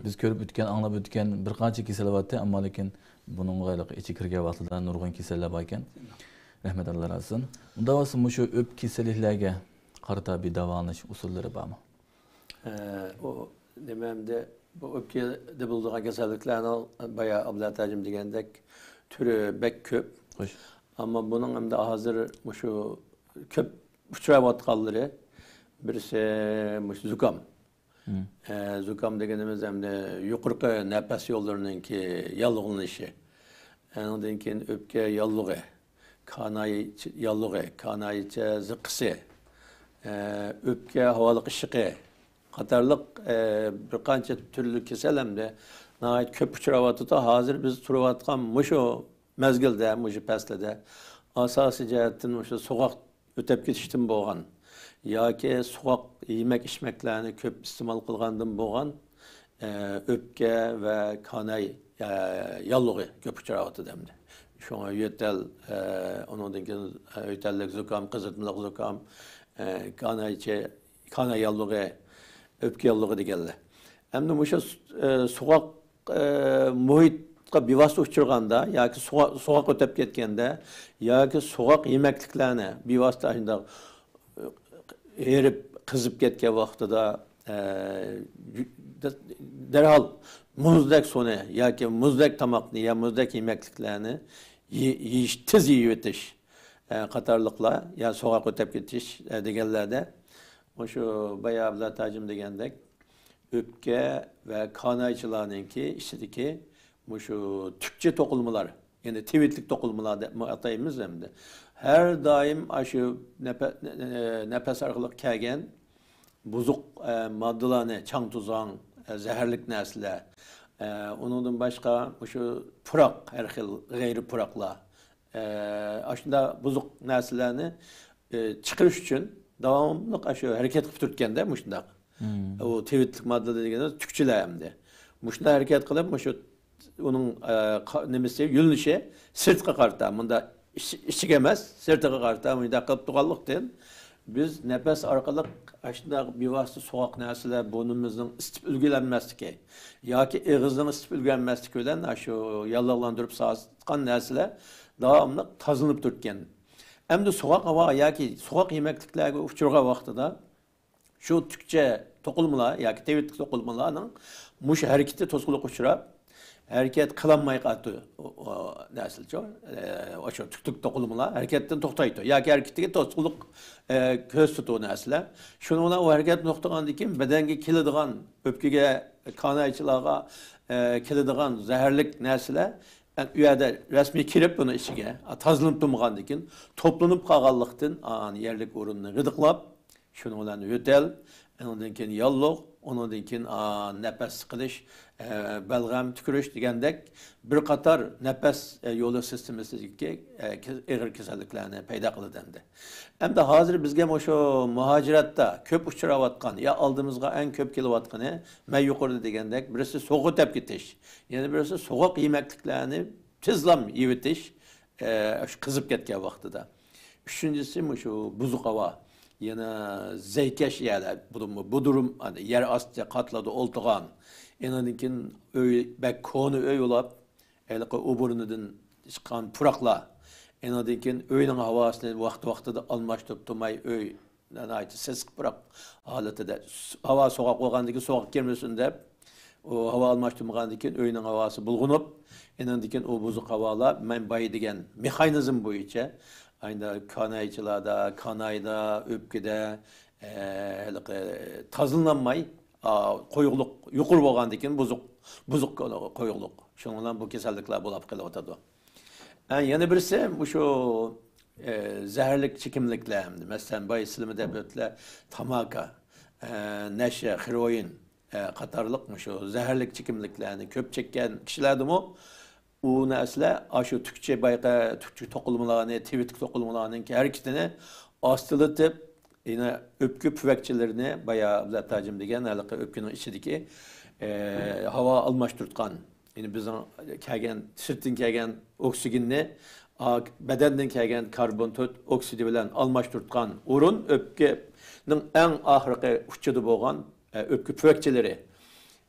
بىز كۆرۈپ ئۆتكەن، ئاڭلاپ ئۆتكەن بىر قانچە كېسەل بارتى، ئەمما لېكىن بۇنىڭغا ھېلىقى ئىچى كىرگەن ۋاقتىدا نۇرغۇن كېسەللەر باركەن. رەھمەت، ئاللا رازى بولسۇن. ئۇنداق بولسا مۇشۇ ئۆپكە كېسەللىكلەرگە قارىتا بىر داۋالىنىش ئۇسۇللىرى بارمۇ؟ ئە، ئۇ نېمە ئەمدى، بۇ ئۆپكىدە بولىدىغان كېسەللىكلەرنىڭ بايا ئابلەت ھاجىم دېگەندەك تۈرى بەك كۆپ. خوش. ئەمما بۇنىڭ ئەمدى ھازىر مۇشۇ كۆپ ئۇچراۋاتقانلىرى بىرسى مۇشۇ زۇكام. مم. ئە، زۇكام دېگىنىمىز ئەمدى يۇقىرىقى نەپەس يوللىرىنىڭكى ياللۇغلىنىشى. ئەنىڭدىن كېيىن ئۆپكە ياللۇغى، كاناي ياللۇغى، كانايچە زىققىسى، ئە، ئۆپكە ھاۋالىق ئىششىقى قاتارلىق، ئە، بىر قانچە تۈرلۈك كېسەل ئەمدى ناھايىتى كۆپ ئۇچراۋاتىدۇ. ھازىر بىز تۇرۇۋاتقان مۇشۇ مەزگىلدە، مۇشۇ پەسلىدە ئاساسىي جەھەتتىن مۇشۇ سوغۇق ئۆتەپ كېتىشتىن بولغان ياكى سوغۇق يېمەك-ئىچمەكلەرنى كۆپ ئىستېمال قىلغاندىن بولغان، ئە، ئۆپكە ۋە كاناي، ئە، ياللۇغى كۆپ ئۇچراۋاتىدۇ ئەمدى. شۇڭا يۆتەل، ئە، ئۇنىڭدىن كېيىن، ئە، يۆتەللىك زۇكام، قىزىتمىلىق زۇكام، ئە، كانايچە، كاناي ياللۇغى، ئۆپكە ياللۇغى دېگەنلەر. ئەمدى مۇشۇ، ئە، سوغۇق ئە، مۇھىتقا بىۋاسىتە ئۇچرىغاندا ياكى سوغا-، سوغۇق ئۆتەپ كەتكەندە ياكى سوغۇق يېمەكلىكلەرنى بىۋاسىتە شۇنداق، ئە، ھېرىپ، قىزىپ كەتكەن ۋاقتىدا، ئە، دەرھال مۇزدەك سۇنى ياكى مۇزدەك تاماقنى يا مۇزدەك يېمەكلىكلەرنى يې-، يېيىش، تېز يېيىۋېتىش، ئە، قاتارلىقلار يا سوغۇق ئۆتەپ كېتىش، ئە، دېگەنلەردە مۇشۇ بايا ئابلەت ھاجىم دېگەندەك، ئۆپكە ۋە كانايچىلارنىڭكى ئىچىدىكى مۇشۇ تۈكچە توقۇلمىلار، يەنى تىۋىتلىك توقۇلمىلار دەپمۇ ئاتايمىز ئەمدى. ھەر دائىم ئاشۇ نەپە-، نەپەس ئارقىلىق كەلگەن بۇزۇق، ئە، ماددىلارنى، چاڭ-توزاڭ، ئە، زەھەرلىك نەرسىلەر، ئە، ئۇنىڭدىن باشقا مۇشۇ پۇراق، ھەر خىل غەيرىي پۇراقلار، ئە، ئاشۇنداق بۇزۇق نەرسىلەرنى، ئە، چىقىرىش ئۈچۈن داۋاملىق ئاشۇ ھەرىكەت قىلىپ تۇرىدىكەندە مۇشۇنداق. مم. ئۇ تىۋىتلىك ماددا دېگىنىمىز تۈكچىلەر ئەمدى. مۇشۇنداق ھەرىكەت قىلىپ، مۇشۇ ئۇنىڭ، ئە، قا-، نېمىسى، يۆنىلىشى سىرتقا قارىتا، مۇنداق ئىچ-، ئىچىگە ئەمەس، سىرتىغا قارىتا مۇنداق قىلىپ تۇرغانلىقتىن، بىز نەپەس ئارقىلىق ئاشۇنداق بىۋاسىتە سوغۇق نەرسىلەر بۇرنىمىزنىڭ ئىسسىپ ئۈلگۈرەلمەسلىكى ياكى ئېغىزنىڭ ئىسسىپ ئۈلگۈرەلمەسلىكى بىلەن ئاشۇ ياللۇغلاندۇرۇپ ساقلىغان نەرسىلەر داۋاملىق تازىلىنىپ تۇرىدىكەن. ئەمدى سوغۇق ھاۋا ياكى سوغۇق يېمەكلىكلەرگە ئۇچرىغان ۋاقتىدا شۇ تۈكچە توقۇلمىلار ياكى تىۋىتلىك توقۇلمىلارنىڭ مۇشۇ ھەرىكىتى توسقۇنلۇققا ئۇچراپ، ھەرىكەت قىلالماي قالىدۇ. ئۇ، ئۇ، نەرسىلەرچۇ، ئە، ئاشۇ تۈكلۈك توقۇلمىلار ھەرىكەتتىن توختايدۇ ياكى ھەرىكىتىگە توسقۇنلۇق، ئە، كۆرسىتىدۇ نەرسىلەر. شۇنىڭ بىلەن ئۇ ھەرىكەتتىن توختىغاندىن كېيىن بەدەنگە كېلىدىغان، ئۆپكىگە، كانايچىلارغا، ئە، كېلىدىغان زەھەرلىك نەرسىلەر ئەن ئۇ يەردە رەسمىي كىرىپ بۇنىڭ ئىچىگە، ئا، تازىلىنىپ تۇرمىغاندىن كېيىن، توپلىنىپ قالغانلىقتىن، ئا، يەرلىك ئورۇننى غىدىقلاپ، شۇنىڭ بىلەن يۆتەل، ئۇنىڭدىن كېيىن ياللۇغ، ئۇنىڭدىن كېيىن، ئا، نەپەس سىقىلىش، ئە، بەلغەم، تۈكۈرۈش دېگەندەك بىر قاتار نەپەس، ئە، يولى سىستېمىسىدىكى، ئە، كېس-، ئېغىر كېسەللىكلەرنى پەيدا قىلىدۇ ئەمدى. ئەمدى ھازىر بىزگە مۇشۇ مۇھاجىرەتتە كۆپ ئۇچراۋاتقان، يا ئالدىمىزغا ئەڭ كۆپ كېلىۋاتقىنى، مەن يۇقىرىدا دېگەندەك، بىرسى سوغۇق تەپ كېتىش، يەنە بىرسى سوغۇق يېمەكلىكلەرنى تېزلا يەۋېتىش، ئە، شۇ قىزىپ كەتكەن ۋاقتىدا. ئۈچىنچىسى، مۇشۇ بۇزۇق ھاۋا. يەنە زەيكەش يەرلەر، بۇ، بۇ دۇرۇم، يەر ئاستى قاتلىرىدا ئولتۇرغان. ئېنىڭدىن كېيىن ئۆي، بەك كونا ئۆي بولاپ، ھېلىقى ئوبورنىدىن چىققان پۇراقلار. ئېنىڭدىن كېيىن ئۆينىڭ ھاۋاسىنى ۋاقتى-ۋاقتىدا ئالماشتۇرۇپ تۇرماي، ئۆي ناھايىتى سېسىق پۇراق ھالىتىدە، س-، ھاۋا سوغۇق بولغاندىن كېيىن سوغۇق كىرمىسۇن دەپ، ئۇ ھاۋا ئالماشتۇرمىغاندىن كېيىن ئۆينىڭ ھاۋاسى بۇلغىنىپ، ئېنىڭدىن كېيىن ئۇ بۇزۇق ھاۋالار مەن بايا دېگەن مېخانىزم بويىچە، ئايدا كانايچىلاردا، كانايدا، ئۆپكىدە، ئە، ھېلىقى تازىلىنالماي، ئا، قويۇقلۇق يۇقىرى بولغاندىن كېيىن بۇزۇق، بۇزۇق قويۇقلۇق. شۇنىڭ بىلەن بۇ كېسەللىكلەر بولاپ قېلىۋاتىدۇ. ئە، يەنە بىرسى مۇشۇ، ئە، زەھەرلىك چېكىملىكلەر، مەسىلەن، بايا سىلىمۇ دەپ ئۆتتىلەر، تاماكا، ئە، نەشە، خېروئىن، ئە، قاتارلىق مۇشۇ زەھەرلىك چېكىملىكلەرنى كۆپ چەككەن كىشىلەردىمۇ ئۇ نەرسىلەر ئاشۇ تۈكچە بايقا، تۈكچە توقۇلمىلارنى، تىۋىتىك توقۇلمىلارنىڭ ھەرىكىتىنى ئاستىلىتىپ، يەنە ئۆپكە پۈۋەكچىلىرىنى، بايا ئابلەت ھاجىم دېگەن ھېلىقى ئۆپكىنىڭ ئىچىدىكى، ئە، ھاۋا ئالماشتۇرۇۋاتقان، يەنى بىزنىڭ كەلگەن، سىرتتىن كەلگەن ئوكسىگېننى، ئا، بەدەندىن كەلگەن كاربون تۆت ئوكسىدى بىلەن ئالماشتۇرۇۋاتقان ئورۇن ئۆپكىنىڭ ئەڭ ئاخىرقى ئۇچىدا بولغان، ئە، ئۆپكە پۈۋەكچىلىرى.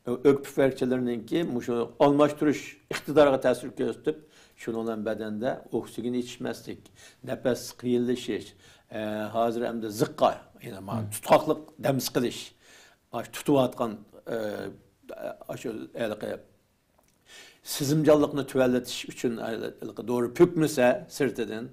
ئۆپكە پۈۋەكچىلىرىنىڭكى مۇشۇ ئالماشتۇرۇش ئىقتىدارىغا تەسىر كۆرسىتىپ، شۇنىڭ بىلەن بەدەندە ئوكسىگېن يېتىشمەسلىك، نەپەس قىيىنلىشىش، ئە، ھازىر ئەمدى زىققا، يەنى مانا تۇتقاقلىق دەم سىقىلىش، ئاشۇ تۇتۇۋاتقان، ئە، ئاشۇ ھېلىقى سېزىمچانلىقنى تۆۋەنلىتىش ئۈچۈن ھېلىقى دورا پۈكمىسە سىرتىدىن،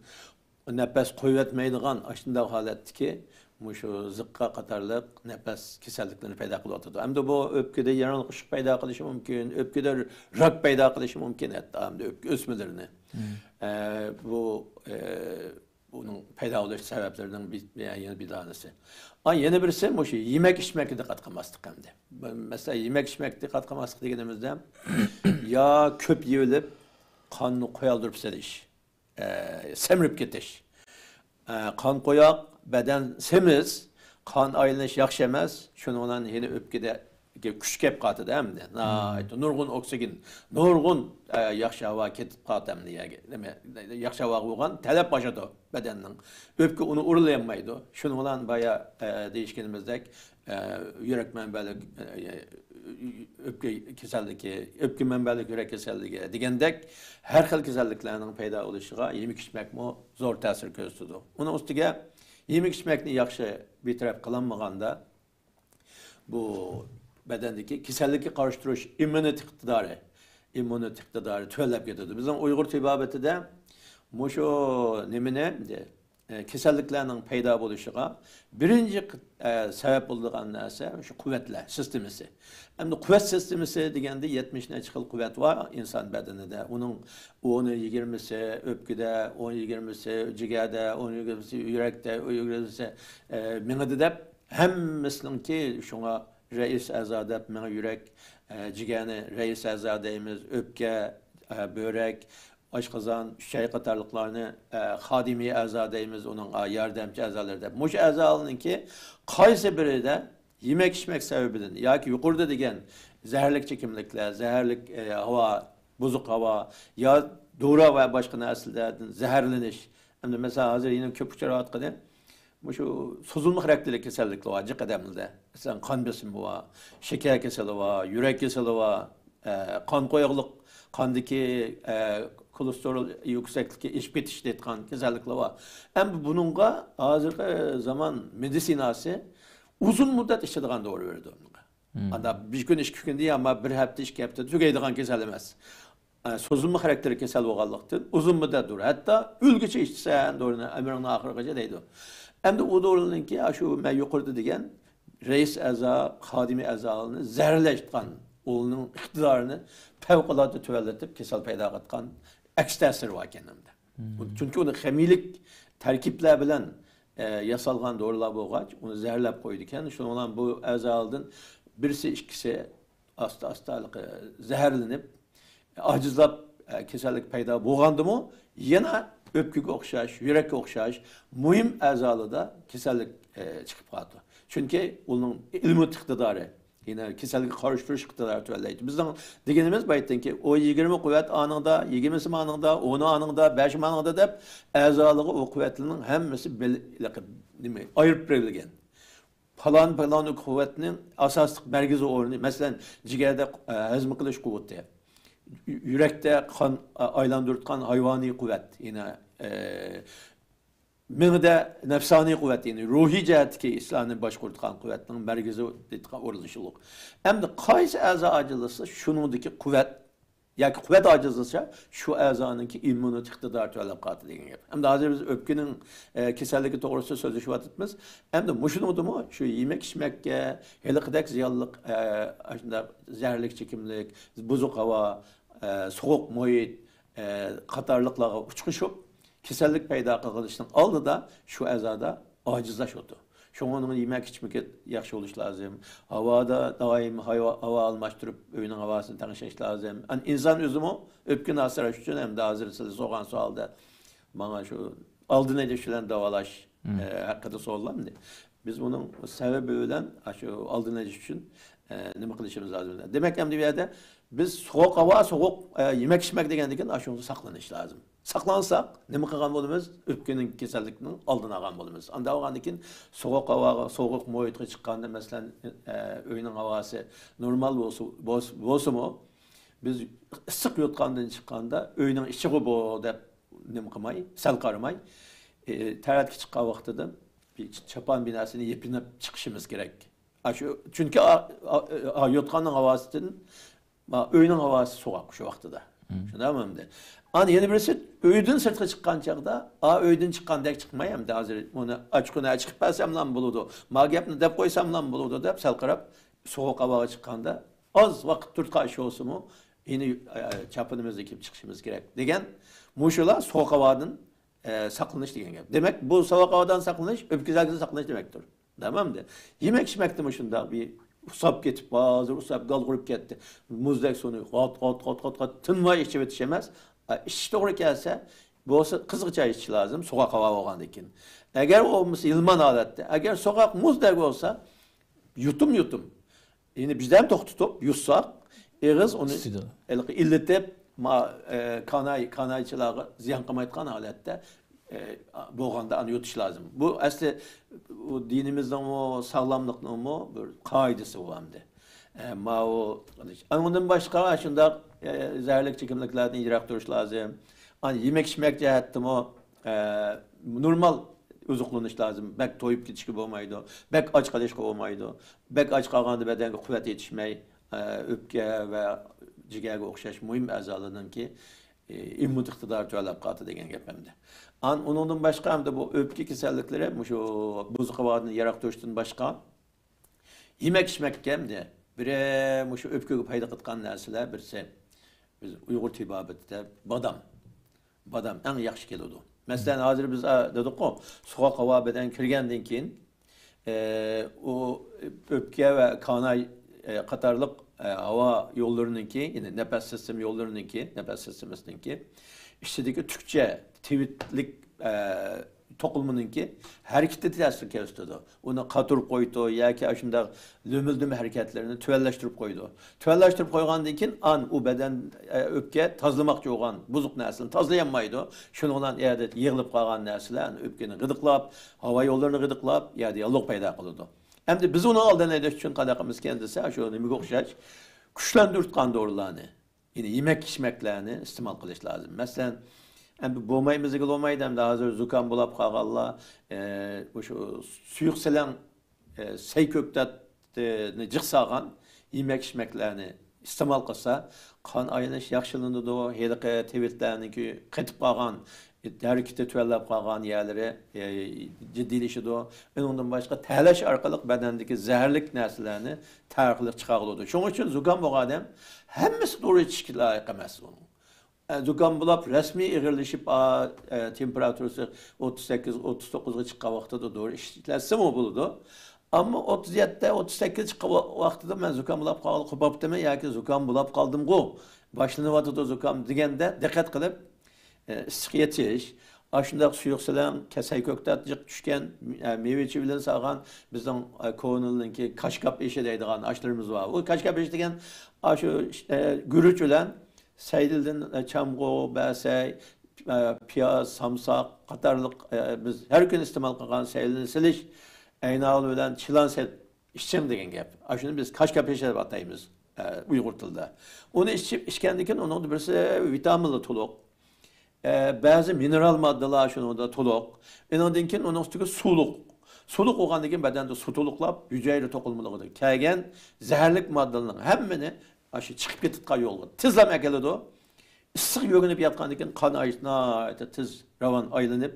نەپەس قويۇۋەتمەيدىغان ئاشۇنداق ھالەتتىكى مۇشۇ زىققا قاتارلىق نەپەس كېسەللىكلىرىنى پەيدا قىلىۋاتىدۇ. ئەمدى بۇ ئۆپكىدە ياللىغۇش پەيدا قىلىشى مۇمكىن، ئۆپكىدە راك پەيدا قىلىشى مۇمكىن، ھەتتا ئەمدى ئۆپكە ئۆسمىلىرىنى. ئە، بۇ، ئە، بۇنىڭ پەيدا بولۇش سەۋەبلىرىنىڭ بىر، يەنە بىر دانىسى. ئا، يەنە بىرسى مۇشۇ يېمەك ئىچمەككە دىققەت قىلماسلىق ئەمدى. مەسىلەن، يېمەك ئىچمەككە دىققەت قىلماسلىق دېگىنىمىزدە، يا كۆپ يېيىلىپ، قاننى قويالدۇرۇپ سېلىش، ئە، سەمرىپ كېتىش. ئە، قان قويۇق، بەدەن سېمىز، قان ئايلىنىش ياخشى ئەمەس، شۇنىڭ بىلەن يەنە ئۆپكىدە كۈچ كەپ قالىدۇ ئەمدى. ناھايىتى نۇرغۇن ئوكسىگېن، نۇرغۇن، ئە، ياخشى ھاۋا كېتىپ قالىدۇ ئەمدى يەرگە. نېمە، ياخشى ھاۋاغا بولغان تەلەپ ئاشىدۇ بەدەننىڭ. ئۆپكە ئۇنى ئۇرۇلىيالمايدۇ. شۇنىڭ بىلەن بايا، ئە، دېيىشكىنىمىزدەك، ئە، يۈرەك مەنبەلىك، ئە، ئۆپكە كېسەللىكى، ئۆپكە مەنبەلىك يۈرەك كېسەللىكى دېگەندەك ھەر خىل كېسەللىكلەرنىڭ پەيدا بولۇشىغا يېمەك ئىچمەكمۇ زور تەسىر كۆرسىتىدۇ. ئۇنىڭ ئۈستىگە يېمەك ئىچمەكنى ياخشى بىر تەرەپ قىلالمىغاندا، بۇ بەدەندىكى كېسەللىككە قارشى تۇرۇش ئىممۇنىتېت ئىقتىدارى، ئىممۇنىتېت ئىقتىدارى تۆۋەنلەپ كېتىدۇ. بىزنىڭ ئۇيغۇر تېبابىتىدە مۇشۇ نېمىنى، ئە، كېسەللىكلەرنىڭ پەيدا بولۇشىغا بىرىنچى، ئە، سەۋەب بولىدىغان نەرسە شۇ قۇۋۋەتلەر سىستېمىسى. ئەمدى قۇۋۋەت سىستېمىسى دېگەندە يەتمىش نەچچە خىل قۇۋۋەت بار ئىنسان بەدىنىدە. ئۇنىڭ ئونى يىگىرمىسى ئۆپكىدە، ئون يىگىرمىسى جىگەردە، ئون يىگىرمىسى يۈرەكتە، ئون يىگىرمىسى، ئە، مېڭىدە دەپ ھەممىسىنىڭكى شۇڭا رەئىس ئەزا دەپ مېڭە، يۈرەك، ئە، جىگەرنى رەئىس ئەزا دەيمىز، ئۆپكە، ئە، بۆرەك، ئاشقازان، ئۈچەي قاتارلىقلارنى، ئە، خادىمىي ئەزا دەيمىز، ئۇنىڭ، ئە، ياردەمچى ئەزالىرى دەپ. مۇشۇ ئەزالارنىڭكى قايسى بىرىدە يېمەك ئىچمەك سەۋەبىدىن ياكى يۇقىرىدا دېگەن زەھەرلىك چېكىملىكلەر، زەھەرلىك، ئە، ھاۋا، بۇزۇق ھاۋا يا دورا ۋە باشقا نەرسىلەردىن زەھەرلىنىش. ئەمدى مەسىلەن، ھازىر يەنە كۆپ ئۇچراۋاتقىنى مۇشۇ سوزۇلما خاراكتېرلىك كېسەللىكلەر بار جىق ئادەملەردە. مەسىلەن، قان بېسىمى بار، شېكەر كېسىلى بار، يۈرەك كېسىلى بار، ئە، قان قويۇقلۇق، قاندىكى، ئە، كولېستېرول يۈكسەكلىكى ئېشىپ كېتىش دەيدىغان كېسەللىكلەر بار. ئەمدى بۇنىڭغا ھازىرقى زامان مېدىتسىناسى ئۇزۇن مۇددەت ئىچىدىغان دورا بېرىدۇ. ئاندا بىر كۈن، ئىككى كۈن دېگەن، ئەمما بىر ھەپتە، ئىككى ھەپتە تۈگەيدىغان كېسەل ئەمەس. ئە، سوزۇلما خاراكتېرلىك كېسەل بولغانلىقتىن ئۇزۇن مۇددەت دورا. ھەتتا ئۆلگۈچە ئىچسەن دورىنى ئۆمرۈڭنىڭ ئاخىرىغىچە دەيدۇ. ئەمدى ئۇ دورىنىڭكى، ئاشۇ مەن يۇقىرىدا دېگەن رەئىس ئەزا، خادىمىي ئەزالارنى زەھەرلەيدىغان ئۇنىڭ ئىقتىدارىنى پەۋقۇلئاددە تۆۋەنلىتىپ، كېسەل پەيدا قىلىدىغان ئەكس تەسىرى بار ئىكەن ئەمدى. چۈنكى ئۇنى خىمىيىلىك تەركىبلەر بىلەن، ئە، ياسالغان دورىلار بولغاچ، ئۇنى زەھەرلەپ قويىدىكەن. شۇنىڭ بىلەن بۇ ئەزالىرىدىن بىرسى، ئىككىسى ئاستا-ئاستا ھېلىقى زەھەرلىنىپ، ئاجىزلاپ، ئە، كېسەللىك پەيدا بولغاندىمۇ، يەنە ئۆپكىگە ئوخشاش، يۈرەككە ئوخشاش مۇھىم ئەزالىرىدا كېسەللىك، ئە، چىقىپ قالىدۇ. چۈنكى ئۇنىڭ ئىممۇن ئىقتىدارى، يەنە كېسەلگە قارشى تۇرۇش ئىقتىدارى تۆۋەنلەيدۇ. بىزنىڭ دېگىنىمىز بايىتتىنكى، ئۇ يىگىرمە قۇۋۋەت ئانىڭدا، يىگىرمىسى مانىڭدا، ئونى ئانىڭدا، بەشى مانىڭدا دەپ، ئەزالىرىغا ئۇ قۇۋۋەتلەرنىڭ ھەممىسى بىل-، نېمە، ئايرىپ بېرىلگەن. پالان، پالان قۇۋۋەتنىڭ ئاساسلىق مەركىزىي ئورنى، مەسىلەن، جىگەردە، ئە، ھەزىم قىلىش قۇۋۋىتى، يۈ-، يۈرەكتە قان، ئە، ئايلاندۇرۇۋاتقان ھايۋانىي قۇۋۋەت، يەنە، ئە، مېڭىدە نەپسانىي قۇۋۋەت، يەنى روھىي جەھەتتىكى ئىشلارنى باشقۇرىدىغان قۇۋۋەتنىڭ مەركىزىي ئورۇنلىشىلىدۇ. ئەمدى قايسى ئەزا ئاجىزلىسا، شۇنىڭدىكى قۇۋۋەت ياكى قۇۋۋەت ئاجىزلىسا، شۇ ئەزانىڭكى ئىممۇنىتېت ئىقتىدارى تۆۋەنلەپ قالىدۇ دېگەن گەپ. ئەمدى ھازىر بىز ئۆپكىنىڭ، ئە، كېسەللىكى توغرىسىدا سۆزلىشىۋاتىمىز. ئەمدى مۇشۇنىڭدىمۇ شۇ يېمەك-ئىچمەككە، ھېلىقىدەك زىيانلىق، ئە، ئاشۇنداق زەھەرلىك چېكىملىك، بۇزۇق ھاۋا، ئە، سوغۇق مۇھىت، ئە، قاتارلىقلارغا ئۇچرىشىپ، كېسەللىك پەيدا قىلىشنىڭ ئالدىدا شۇ ئەزادا ئاجىزلاشىۋاتىدۇ. شۇڭا ئۇنىڭ يېمەك-ئىچمىكى ياخشى بولۇشى لازىم. ھاۋادا دائىم ھاۋا، ھاۋا ئالماشتۇرۇپ، ئۆينىڭ ھاۋاسىنى تەڭشەش لازىم. ئەن-، ئىنسان ئۆزىمۇ ئۆپكىنى ئاسراش ئۈچۈن، ئەمدى ھازىر سىز سورىغان سوئالدا ماڭا شۇ ئالدىنى ئېلىش بىلەن داۋالاش، مم. ئە، ھەققىدە سورىلامدى. بىز بۇنىڭ سەۋەبى بىلەن، ئاشۇ ئالدىنى ئېلىش ئۈچۈن، ئە، نېمە قىلىشىمىز لازىم؟ دېمەك، ئەمدى بۇ يەردە بىز سوغۇق ھاۋا، سوغۇق، ئە، يېمەك-ئىچمەك دېگەندىن كېيىن ئاشۇنىڭدىن ساقلىنىش لازىم. ساقلانساق، نېمە قىلغان بولىمىز؟ ئۆپكىنىڭ كېسەللىكنىڭ ئالدىنى ئالغان بولىمىز. ئانداق بولغاندىن كېيىن سوغۇق ھاۋاغا، سوغۇق مۇھىتقا چىققاندا، مەسىلەن، ئە، ئۆينىڭ ھاۋاسى نورمال بولسا، بولسا، بولسىمۇ، بىز ئىسسىق يوتقاندىن چىققاندا، ئۆينىڭ ئىچىغۇ بۇ دەپ نېمە قىلماي، سەل قارىماي، ئە، تەرەتكە چىققان ۋاقتىدا بىر چاپان بىناسىنى يېپىنىپ چىقىشىمىز كېرەك. ئاشۇ، چۈنكى ئا-، ئا-، ئا-، يوتقاننىڭ ھاۋاسىدىن، ما، ئۆينىڭ ھاۋاسى سوغۇق شۇ ۋاقتىدا. مم. شۇنداقمۇ ئەمدى؟ ئانا يەنە بىرسى، ئۆيدىن سىرتقا چىققان چاغدا، ئا، ئۆيدىن چىققاندەك چىقماي، ئەمدى ھازىر ئۇنى ئاچقۇنە چىقىپ بەرسەملا بولىدۇ، ما گەپنى دەپ قويساملا بولىدۇ دەپ سەل قاراپ، سوغۇق ھاۋاغا چىققاندا، ئاز ۋاقىت تۇرقان ئىش بولسىمۇ، يەنە، ئە، چاپىنىمىزنى كىيىپ چىقىشىمىز كېرەك دېگەن، مۇشۇلار سوغۇق ھاۋادىن ئە، ساقلىنىش دېگەن گەپ. دېمەك، بۇ سوغۇق ھاۋادىن ساقلىنىش، ئۆپكە كېسەللىكىدىن ساقلىنىش دېمەكتۇر. تامامدى. يېمەك-ئىچمەكتىمۇ شۇنداق بىر ئۇسساپ كېتىپ، ھازىر ئۇسساپ گال ئۇرۇپ كەتتى. مۇزدەك سۇنى غات، غات، غات، غات، غات تىنماي ئىچىۋېتىش ئەمەس. ئە، ئىچىش توغرا كەلسە، بولسا قىزغىچە ئىچىش لازىم، سوغۇق ھاۋا بولغاندىن كېيىن. ئەگەر بولمىسا يىلمان ھالەتتە، ئەگەر سوغۇق مۇزدەك بولسا، يۇتۇم-يۇتۇم. يەنى بىردەم توختىتىپ يۇتساق، ئېغىز ئۇنى ئىسسىيدۇ. ھېلىقى ئىللىتىپ، ما-، ئە، كاناي، كانايچىلارغا زىيان قىلمايدىغان ھالەتتە، ئە، بولغاندا ئانا يۇتۇش لازىم. بۇ ئەسلى بۇ دىنىمىزنىڭمۇ، ساغلاملىقنىڭمۇ بىر قائىدىسى بۇ ئەمدى. ئە، ماۋۇ، ئۇنىڭدىن باشقا شۇنداق، ئە، زەھەرلىك چېكىملىكلەردىن يىراق تۇرۇش لازىم. ئانا يېمەك-ئىچمەك جەھەتتىمۇ، ئە، نورمال ئوزۇقلىنىش لازىم. بەك تويۇپ كېتىشكە بولمايدۇ. بەك ئاچ قېلىشقا بولمايدۇ. بەك ئاچ قالغاندا بەدەنگە قۇۋۋەت يېتىشمەي، ئە، ئۆپكە ۋە جىگەرگە ئوخشاش مۇھىم ئەزالارنىڭكى، ئە، ئىممۇن ئىقتىدارى تۆۋەنلەپ قالىدۇ دېگەن گەپ ئەمدى. ئان-، ئۇنىڭدىن باشقا ئەمدى بۇ ئۆپكە كېسەللىكلىرى مۇشۇ بۇزۇق ھاۋادىن يىراق تۇرۇشتىن باشقا، يېمەك-ئىچمەككە ئەمدى بىرى مۇشۇ ئۆپكىگە پايدا قىلىدىغان نەرسىلەر بىرسى، بىز ئۇيغۇر تېبابىتىدە بادام. بادام ئەڭ ياخشى كېلىدۇ. مەسىلەن، ھازىر بىز، ئە، دېدۇققۇ، سوغۇق ھاۋا بەدەنگە كىرگەندىن كېيىن، ئە، ئۇ ئۆپكە ۋە كاناي، ئە، قاتارلىق، ئە، ھاۋا يوللىرىنىڭكى، يەنى نەپەس سىستېما يوللىرىنىڭكى، نەپەس سىستېمىسىنىڭكى ئىچىدىكى تۈكچە، تىۋىتلىك، ئە، توقۇلمىنىڭكى ھەرىكىتى تەسىر كۆرسىتىدۇ. ئۇنى قاتۇرۇپ قويىدۇ ياكى ئاشۇنداق لۆمۈلدىمە ھەرىكەتلىرىنى تۆۋەنلەشتۈرۈپ قويىدۇ. تۆۋەنلەشتۈرۈپ قويغاندىن كېيىن، ئان-، ئۇ بەدەن، ئە، ئۆپكە تازىلىماقچى بولغان بۇزۇق نەرسىنى تازىلىيالمايدۇ. شۇنىڭ بىلەن ئەدە يىغىلىپ قالغان نەرسىلەر ئۆپكىنى غىدىقلاپ، ھاۋا يوللىرىنى غىدىقلاپ، يەردە ياللۇغ پەيدا قىلىدۇ. ئەمدى بىز ئۇنىڭ ئالدىنى ئېلىش ئۈچۈن قانداق قىلىمىز ئىكەن دېسە، شۇ نېمىگە ئوخشاش؟ كۈچلەندۈرۈۋاتقان دورىلارنى، يەنى يېمەك-ئىچمەكلەرنى ئىستېمال قىلىش لازىم. مەسىلەن، ئەمدى بولمايمىز دېگىلى بولمايدۇ، ئەمدى ھازىر زۇكام بولاپ قالغانلار، ئە، مۇشۇ سۇيۇق سەلەڭ، ئە، سەي كۆكتاتنى جىق سالغان يېمەك-ئىچمەكلەرنى ئىستېمال قىلسا، قان ئايلىنىش ياخشىلىنىدۇ، ھېلىقى تىۋىتلەرنىڭكى قېتىپ قالغان، ھەرىكىتى تۆۋەنلەپ قالغان يەرلىرى، ئە، جىددىيلىشىدۇ. ئۇنىڭدىن باشقا تەرلەش ئارقىلىق بەدەندىكى زەھەرلىك نەرسىلەرنى تەر ئارقىلىق چىقارغىلى بولىدۇ. شۇنىڭ ئۈچۈن زۇكام بولغان ئادەم ھەممىسى دورا ئىچىشكە لايىق ئەمەس ئۇنىڭ. ئە، زۇكام بولۇپ، رەسمىي ئېغىرلىشىپ، ئا، ئە، تېمپېراتۇرىسى ئوتتۇز سەككىز، ئوتتۇز توققۇزغا چىققان ۋاقتىدا دورا ئىشلەتسىمۇ بولىدۇ. ئەمما ئوتتۇز يەتتە، ئوتتۇز سەككىز چىققان ۋا-، ۋاقتىدا مەن زۇكام بولاپ قال-، قوپۇپتىمەن ياكى زۇكام بولاپ قالدىمغۇ، باشلىنىۋاتىدۇ زۇكام دېگەندە دىققەت قىلىپ، ئە، ئىسسىق يېتىش، ئاشۇنداق سۇيۇق سېلىڭ، كەسەي كۆكتات جىق چۈشكەن، ئە، مېۋە چىۋىلىنى سالغان بىزنىڭ، ئە، كونىلارنىڭكى كاشكاپ ئېشى دەيدىغان ئاشلىرىمىز بار. ئۇ كاشكاپ ئېشى دېگەن ئاشۇ، ئە، گۈرۈچ بىلەن سەيلىدىن، ئە، چامغۇر، بەسەي، ئە، پىياز، سامساق قاتارلىق، ئە، بىز ھەر كۈنى ئىستېمال قىلغان سەيلىنى سېلىش، ئەينەھال بىلەن چىلان سېلىپ ئىچىڭ دېگەن گەپ. ئاشۇنى بىز كاشكاپ ئېشى دەپ ئاتايمىز، ئە، ئۇيغۇر تىلىدا. ئۇنى ئىچىپ، ئىچكەندىن كېيىن ئۇنىڭدا بىرسى ۋىتامىنلا تولۇق، ئە، بەزى مىنېرال ماددىلار شۇنىڭدا تولۇق. ئۇنىڭدىن كېيىن ئۇنىڭ ئۈستىگە سۇلۇق. سۇلۇق بولغاندىن كېيىن بەدەندە سۇ تولۇقلاپ، ھۈجەيرە توقۇلمىلىرىدا كەلگەن زەھەرلىك ماددىلارنىڭ ھەممىنى ئاشۇ چىقىپ كېتىدىغان يولغا تېزلا ئەكېلىدۇ. ئىسسىق يۆگىنىپ ياتقاندىن كېيىن قان ئايلىنىش ناھايىتى تېز راۋان ئايلىنىپ،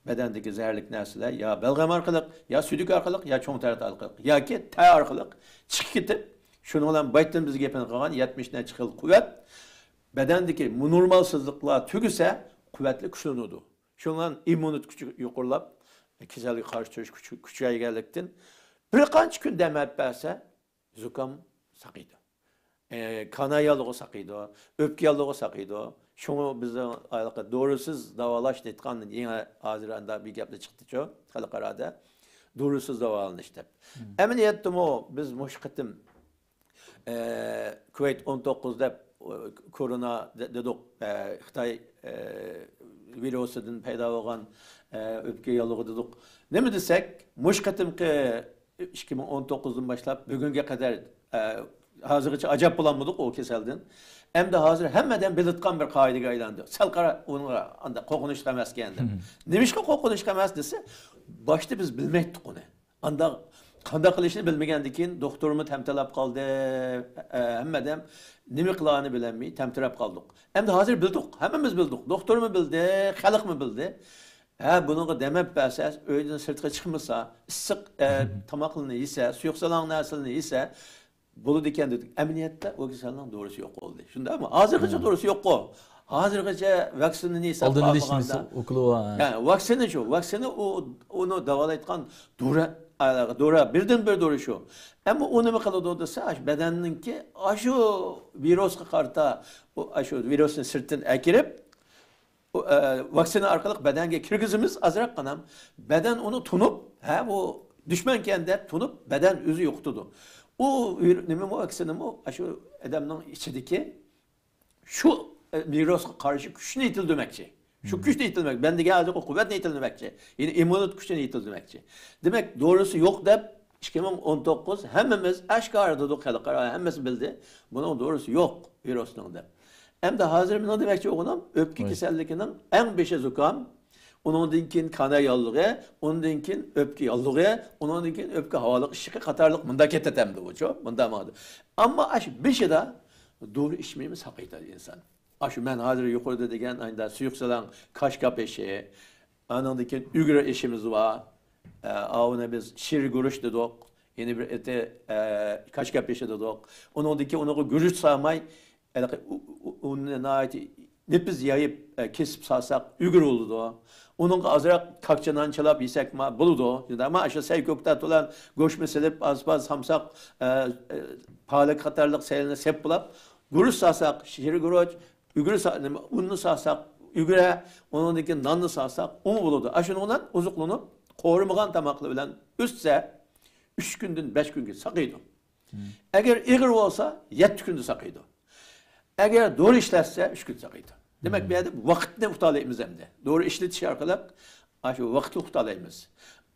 بەدەندىكى زەھەرلىك نەرسىلەر يا بەلغەم ئارقىلىق، يا سۈيدۈك ئارقىلىق، يا چوڭ تەر ئارقىلىق ياكى تەر ئارقىلىق چىقىپ كېتىپ، شۇنىڭ بىلەن بايىتتىن بىز گېپىنى قىلغان يەتمىش نەچچە خىل قۇۋۋەت بەدەندىكى بۇ نورمالسىزلىقلار تۈگىسە، قۇۋۋەتلىك كۈچلىنىدۇ. شۇنىڭ بىلەن ئىممۇنىتېت كۈچى يۇقىرىلاپ، كېسەلگە قارشى تۇرۇش كۈچى كۈچەيگەنلىكتىن، بىر قانچە كۈن دەم ئەپ بەرسە، زۇكام ساقىيىدۇ. ئە، كانا ياللۇغى ساقىيىدۇ، ئۆپكە ياللۇغى ساقىيىدۇ. شۇڭا بىزنىڭ ھېلىقى دورىسىز داۋالاش دەيدىغان يېڭى ھازىر ئاندا بىر گەپلا چىقتىچۇ خەلقئارادا. دورىسىز داۋالىنىش دەپ. ئەمەلىيەتتىمۇ بىز مۇشۇ قېتىم ئە، كۇۋەيت ئون توققۇز دەپ، ئۇ، كورونا دە-، دېدۇق، ئە، خىتاي، ئە، ۋىرۇسىدىن پەيدا بولغان، ئە، ئۆپكە ياللۇغى دېدۇق. نېمە دېسەك، مۇشۇ قېتىمقى ئىككى مىڭ ئون توققۇزدىن باشلاپ بۈگۈنگە قەدەر، ئە، ھازىرغىچە ئاجاپ بولالمىدۇق ئۇ كېسەلدىن. ئەمدى ھازىر ھەممە ئادەم بىلىدىغان بىر قائىدىگە ئايلاندى. سەل قارا، ئۇنىڭغا ئانداق قورقۇنچلۇق ئەمەسكەن دەپ. نېمىشقا قورقۇنچلۇق ئەمەس دېسە، باشتا بىز بىلمەيتتۇق ئۇنى. ئانداق قانداق قىلىشنى بىلمىگەندىن كېيىن دوختۇرمۇ تەمتىلەپ قالدى. ئە، ھەممە ئادەم نېمە قىلارنى بىلەلمەي تەمتىرەپ قالدۇق. ئەمدى ھازىر بىلدۇق، ھەممىمىز بىلدۇق. دوختۇرمۇ بىلدى، خەلقمۇ بىلدى. ھە، بۇنىڭغا دەم ئەپ بەرسە، ئۆيدىن سىرتقا چىقمىسا، ئىسسىق، ئە، تاماقلىرىنى يېسە، سۇيۇق سالاڭ نەرسىلەرنى يېسە، بولىدىكەن دېدۇق. ئەمەلىيەتتە ئۇ كېسەلنىڭ دورىسى يوق بولدى. شۇنداقمۇ؟ ھازىرغىچە دورىسى يوققۇ. ھازىرغىچە ۋاكسىنىنى ياساپ ئالدىنى ئېلىش باقمىغاندا. نېمىسى، ئوكۇلى بار. ھە، ۋاكسىنا شۇ. ۋاكسىنا ئۇ، ئۇنى داۋالايدىغان دورا، ئە، دورا، بىردىنبىر دورا شۇ. ئەمما ئۇ نېمە قىلىدۇ دېسە، ئاشۇ بەدەننىڭكى ئاشۇ ۋىرۇسقا قارىتا، ئۇ، ئاشۇ ۋىرۇسنى سىرتتىن ئەكىرىپ، ئۇ، ئە، ۋاكسىنا ئارقىلىق بەدەنگە كىرگۈزىمىز ئازراققىنە. بەدەن ئۇنى تونۇپ، ھە، بۇ دۈشمەنكەن دەپ تونۇپ، بەدەن ئۆزى يوقىتىدۇ. ئۇ ۋىر-، نېمىمۇ، ۋاكسىنىمۇ ئاشۇ ئادەمنىڭ ئىچىدىكى شۇ، ئە، ۋىرۇسقا قارشى كۈچنى يېتىلدۈرمەكچى. شۇ كۈچنى يېتىلدۈرمەك، بەدەندىكى ھازىرقى قۇۋۋەتنى يېتىلدۈرمەكچى. يەنى ئىممۇنىتېت كۈچىنى يېتىلدۈرمەكچى. دېمەك، دورىسى يوق دەپ ئىككى مىڭ ئون توققۇز ھەممىمىز ئاشكارا دېدۇق، خەلقئارا ھەممىسى بىلدى. بۇنىڭ دورىسى يوق ۋىرۇسنىڭ دەپ. ئەمدى ھازىر مېنىڭ دېمەكچى بولغىنىم، ئۆپكە كېسەللىكىنىڭ ئەڭ بېشى زۇكام، ئۇنىڭدىن كېيىن كانا ياللۇغى، ئۇنىڭدىن كېيىن ئۆپكە ياللۇغى، ئۇنىڭدىن كېيىن ئۆپكە ھاۋالىق ئىششىقى قاتارلىق مۇنداق كېتەتتى ئەمدى ئۇچۇ، مۇنداق ماڭىدۇ. ئەمما ئاشۇ بېشىدا دورا ئىچمەيمۇ ساقىيتىدۇ ئىنسان. ئاشۇ مەن ھازىر يۇقىرىدا دېگەن ئايدا سۇيۇق سالاڭ، كاشكاپ ئېشى، ئانىڭدىن كېيىن ئۈگرە ئېشىمىز بار. ئە، ئاۋۇنى بىز شىر گۈرۈچ دېدۇق. يەنە بىر ئېتى، ئە، كاشكاپ ئېشى دېدۇق. ئۇنىڭدىن كېيىن ئۇنىڭغا گۈرۈچ سالماي، ھېلىقى ئۇ-، ئۇ-، ئۇننى ناھايىتى نېپىز يايىپ، ئە، كېسىپ سالساق ئۈگرە بولىدۇ. ئۇنىڭغا ئازراق كاكچا نان چىلاپ يېسەكمۇ بولىدۇ. شۇنداقمۇ ئاشۇ سەي كۆكتات بىلەن گۆشمۇ سېلىپ، ئاز-پاز سامساق، ئە، ئە، پالەك قاتارلىق سەيلىنى سېپ بولاپ، گۈرۈچ سالساق، شىر گۈرۈچ، ئۈگرە سا-، نېمە، ئۇننى سالساق، ئۈگرە، ئۇنىڭدىن كېيىن ناننى سالساق، ئۇمۇ بولىدۇ. ئاشۇنىڭ بىلەن ئوزۇقلىنىپ، قورۇمىغان تاماقلار بىلەن ئۆتسە، ئۈچ كۈندىن بەش كۈنگە ساقىيىدۇ. ئەگەر ئېغىر بولسا، يەتتە كۈندە ساقىيىدۇ. ئەگەر دورا ئىشلەتسە، ئۈچ كۈندە ساقىيىدۇ. دېمەك، بۇ يەردە ۋاقىتنى ئۇتالايمىز ئەمدى. دورا ئىشلىتىش ئارقىلىق ئاشۇ ۋاقىتنى ئۇتالايمىز.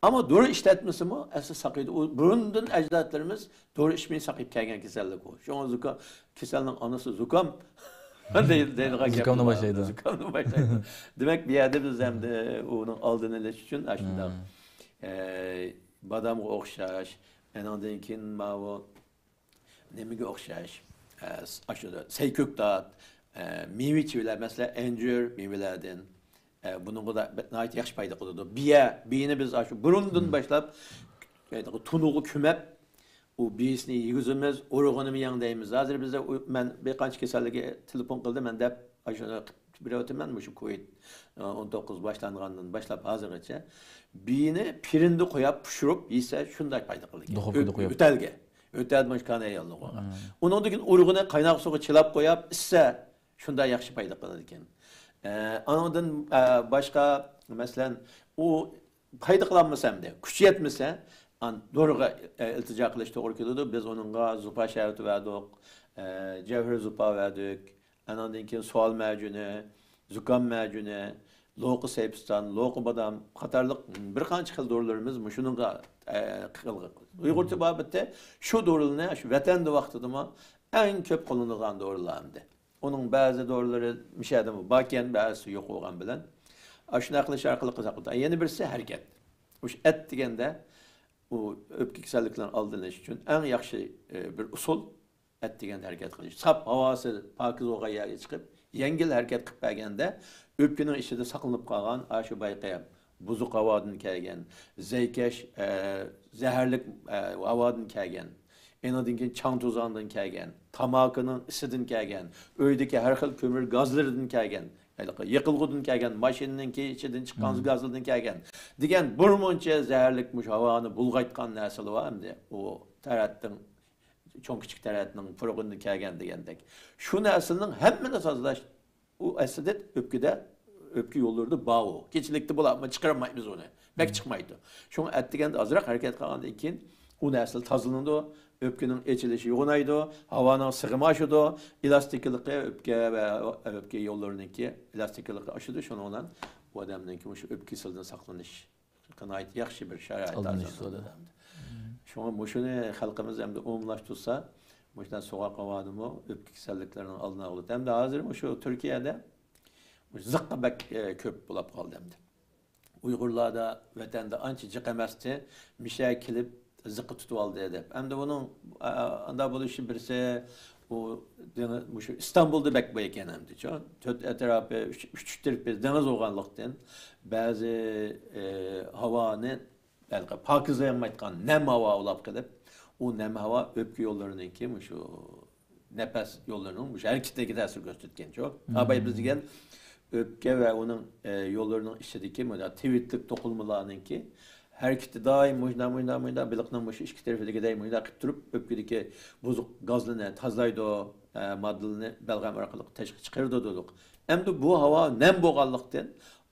ئەمما دورا ئىشلەتمىسىمۇ، ئەسلى ساقىيىدۇ. ئۇ بۇرۇندىن ئەجدادلىرىمىز دورا ئىچمەي ساقىيىپ كەلگەن كېسەللىك ئۇ. شۇڭا زۇكام، كېسەلنىڭ ئانىسى زۇكام دەي-، دەيدىغان گەپ زۇكامنى بار. باشلايدۇ. زۇكامنى باشلايدۇ. دېمەك، بۇ يەردە بىز ئەمدى ئۇنىڭ ئالدىنى ئېلىش ئۈچۈن ئاشۇنداق، ئە، بادامغا ئوخشاش، ئەنىڭدىن كېيىن ماۋۇ نېمىگە ئوخشاش؟ ئە، ئاشۇ سەي كۆكتات، ئە، مېۋە چىۋىلەر، مەسىلەن، ئەنجۈر مېۋىلەردىن، ئە، بۇنىڭغا ناھايىتى ياخشى پايدا قىلىدۇ. بىيە، بىيىنى بىز ئاشۇ بۇرۇندىن باشلاپ تۇنۇغا كۆمەپ، ئۇ بىيىسىنى يېگۈزىمىز، ئۇرۇغىنىمۇ يەڭ دەيمىز. ھازىر بىزدە ئۇ، مەن بىر قانچە كېسەللىككە تېلېفون قىلدىم، مەن دەپ، ئاشۇنى قىلىپ بېرىۋاتىمەن، مۇشۇ كوۋىد ئون توققۇز باشلانغاندىن باشلاپ ھازىرغىچە. بىيىنى پىرىندە قوياپ پىشۇرۇپ يېسە، شۇنداق پايدا قىلىدىكەن. دۇخوپكىدا قويۇپ. ئۆتەلگە. ئۆتەلدە مۇشۇ كاناياللىغا. ئۇنىڭدىن كېيىن ئۇرۇغىنى قايناق سۇغا چىلاپ قوياپ ئىچسە، شۇنداق ياخشى پايدا قىلىدىكەن. ئە، ئانىڭدىن، ئە، باشقا، مەسىلەن، ئۇ پايدا قىلالمىسا ئەمدى، كۈچى يەتمىسە، ئان-، دورىغا، ئە، ئىلتىجا قىلىش توغرا كېلىدۇ. بىز ئۇنىڭغا زۇپا شەربىتى بەردۇق، ئە، جەۋھىرى زۇپا بەردۇق. ئانىڭدىن كېيىن سوئال مەجۈنى، زۇكام مەجۈنى، لوقا سەيپىستان، لوقا بادام قاتارلىق بىر قانچە خىل دورىلىرىمىز مۇشۇنىڭغا، ئە، قىلغان. ئۇيغۇر تېبابىتى شۇ دورىلارنى شۇ ۋەتەندە ۋاقتىدىمۇ ئەڭ كۆپ قوللىنىدىغان دورىلار ئەمدى. ئۇنىڭ بەزى دورىلىرى مۇشۇ يەردىمۇ باركەن، بەزىسى يوق بولغان بىلەن. ئاشۇنداق قىلىش ئارقىلىق قىزىق. يەنە بىرسى ھەرىكەت. مۇشۇ ئەتىگەندە ئۇ ئۆپكە كېسەللىكلىرىنى ئالدىنى ئېلىش ئۈچۈن ئەڭ ياخشى، ئە، بىر ئۇسۇل ئەتىگەندە ھەرىكەت قىلىش. ساپ ھاۋاسى پاكىز بولغان يەرگە چىقىپ، يەڭگىل ھەرىكەت قىلىپ بەرگەندە، ئۆپكىنىڭ ئىچىدە ساقلىنىپ قالغان ئاشۇ بايىقى بۇزۇق ھاۋادىن كەلگەن، زەيكەش، ئە، زەھەرلىك، ئە، ھاۋادىن كەلگەن، ئېنىڭدىن كېيىن چاڭ-توزاندىن كەلگەن، تاماكىنىڭ ئىسىدىن كەلگەن، ئۆيدىكى ھەر خىل كۆمۈر گازلىرىدىن كەلگەن، ھېلىقى يېقىلغۇدىن كەلگەن، ماشىنىنىڭكى ئىچىدىن چىققان گازلىرىدىن كەلگەن دېگەن بىر مۇنچە زەھەرلىك مۇشۇ ھاۋانى بۇلغايتقان نەرسىلەر بار ئەمدى. ئۇ تەرەتنىڭ، چوڭ كىچىك تەرەتنىڭ پۇرىقىدىن كەلگەن دېگەندەك. شۇ نەرسىلەرنىڭ ھەممىنى تازىلاش ئۇ ئەسلىدە ئۆپكىدە، ئۆپكە يوللىرىدا بار ئۇ. كېچىلىكتە بولۇپمۇ چىقىرالمايمىز ئۇنى. بەك چىقمايدۇ. شۇڭا ئەتىگەندە ئازراق ھەرىكەت قىلغاندىن كېيىن ئۇ نەرسىلەر تازىلىنىدۇ. ئۆپكىنىڭ ئېچىلىشى يوغىنايدۇ. ھاۋانىڭ سىغىمى ئاشىدۇ. ئېلاستىكلىقى، ئۆپكە ۋە ئۆپكە يوللىرىنىڭكى ئېلاستىكلىقى ئاشىدۇ. شۇنىڭ بىلەن ئۇ ئادەمنىڭكى مۇشۇ ئۆپكە كېسىلىدىن ساقلىنىش ناھايىتى ياخشى بىر شارائىت ھازىرلىنىدۇ. شۇڭا مۇشۇنى خەلقىمىز ئەمدى ئومۇملاشتۇرسا، مۇشۇنداق سوغۇق ھاۋادىمۇ ئۆپكە كېسەللىكلىرىنىڭ ئالدىنى ئالىدۇ. ئەمدى ھازىر مۇشۇ تۈركىيەدە مۇشۇ زىققا بەك، ئە، كۆپ بولۇپ قالدى ئەمدى. ئۇيغۇرلاردا ۋەتەندە ئانچە جىق ئەمەستى، مىشە كېلىپ زىققا تۇتۇۋالدى دەپ. ئەمدى بۇنىڭ، ئە، ئانداق بولۇشى بىرسى، ئۇ دېڭىز، مۇشۇ ئىستانبۇلدا بەك بار ئىكەن ئەمدىچۇ. تۆت ئەتراپى، ئۈچ، ئۈچ تەرىپى دېڭىز بولغانلىقتىن، بەزى، ئى، ھاۋانى ھېلىقى پاكىزلىيالمايدىغان نەم ھاۋا ئۇلاپ قېلىپ، ئۇ نەم ھاۋا ئۆپكە يوللىرىنىڭكى مۇشۇ نەپەس يوللىرىنىڭ مۇشۇ ھەرىكىتىگە تەسىر كۆرسەتكەنچۇ. ئاباي بىز دېگەن ئۆپكە ۋە ئۇنىڭ، ئى، يوللىرىنىڭ ئىچىدىكى مۇنداق تىۋىتلىك توقۇلمىلارنىڭكى ھەرىكىتى دائىم مۇشۇنداق، مۇشۇنداق، مۇشۇنداق، بېلىقنىڭ مۇشۇ ئىككى تەرىپىدىكىدەك مۇشۇنداق قىلىپ تۇرۇپ، ئۆپكىدىكى بۇزۇق گازلىرىنى تازىلايدۇ، ئە، ماددىلارنى بەلغەم ئارقىلىق تاشقا چىقىرىدۇ دېدۇق. ئەمدى بۇ ھاۋا نەم بولغانلىقتىن،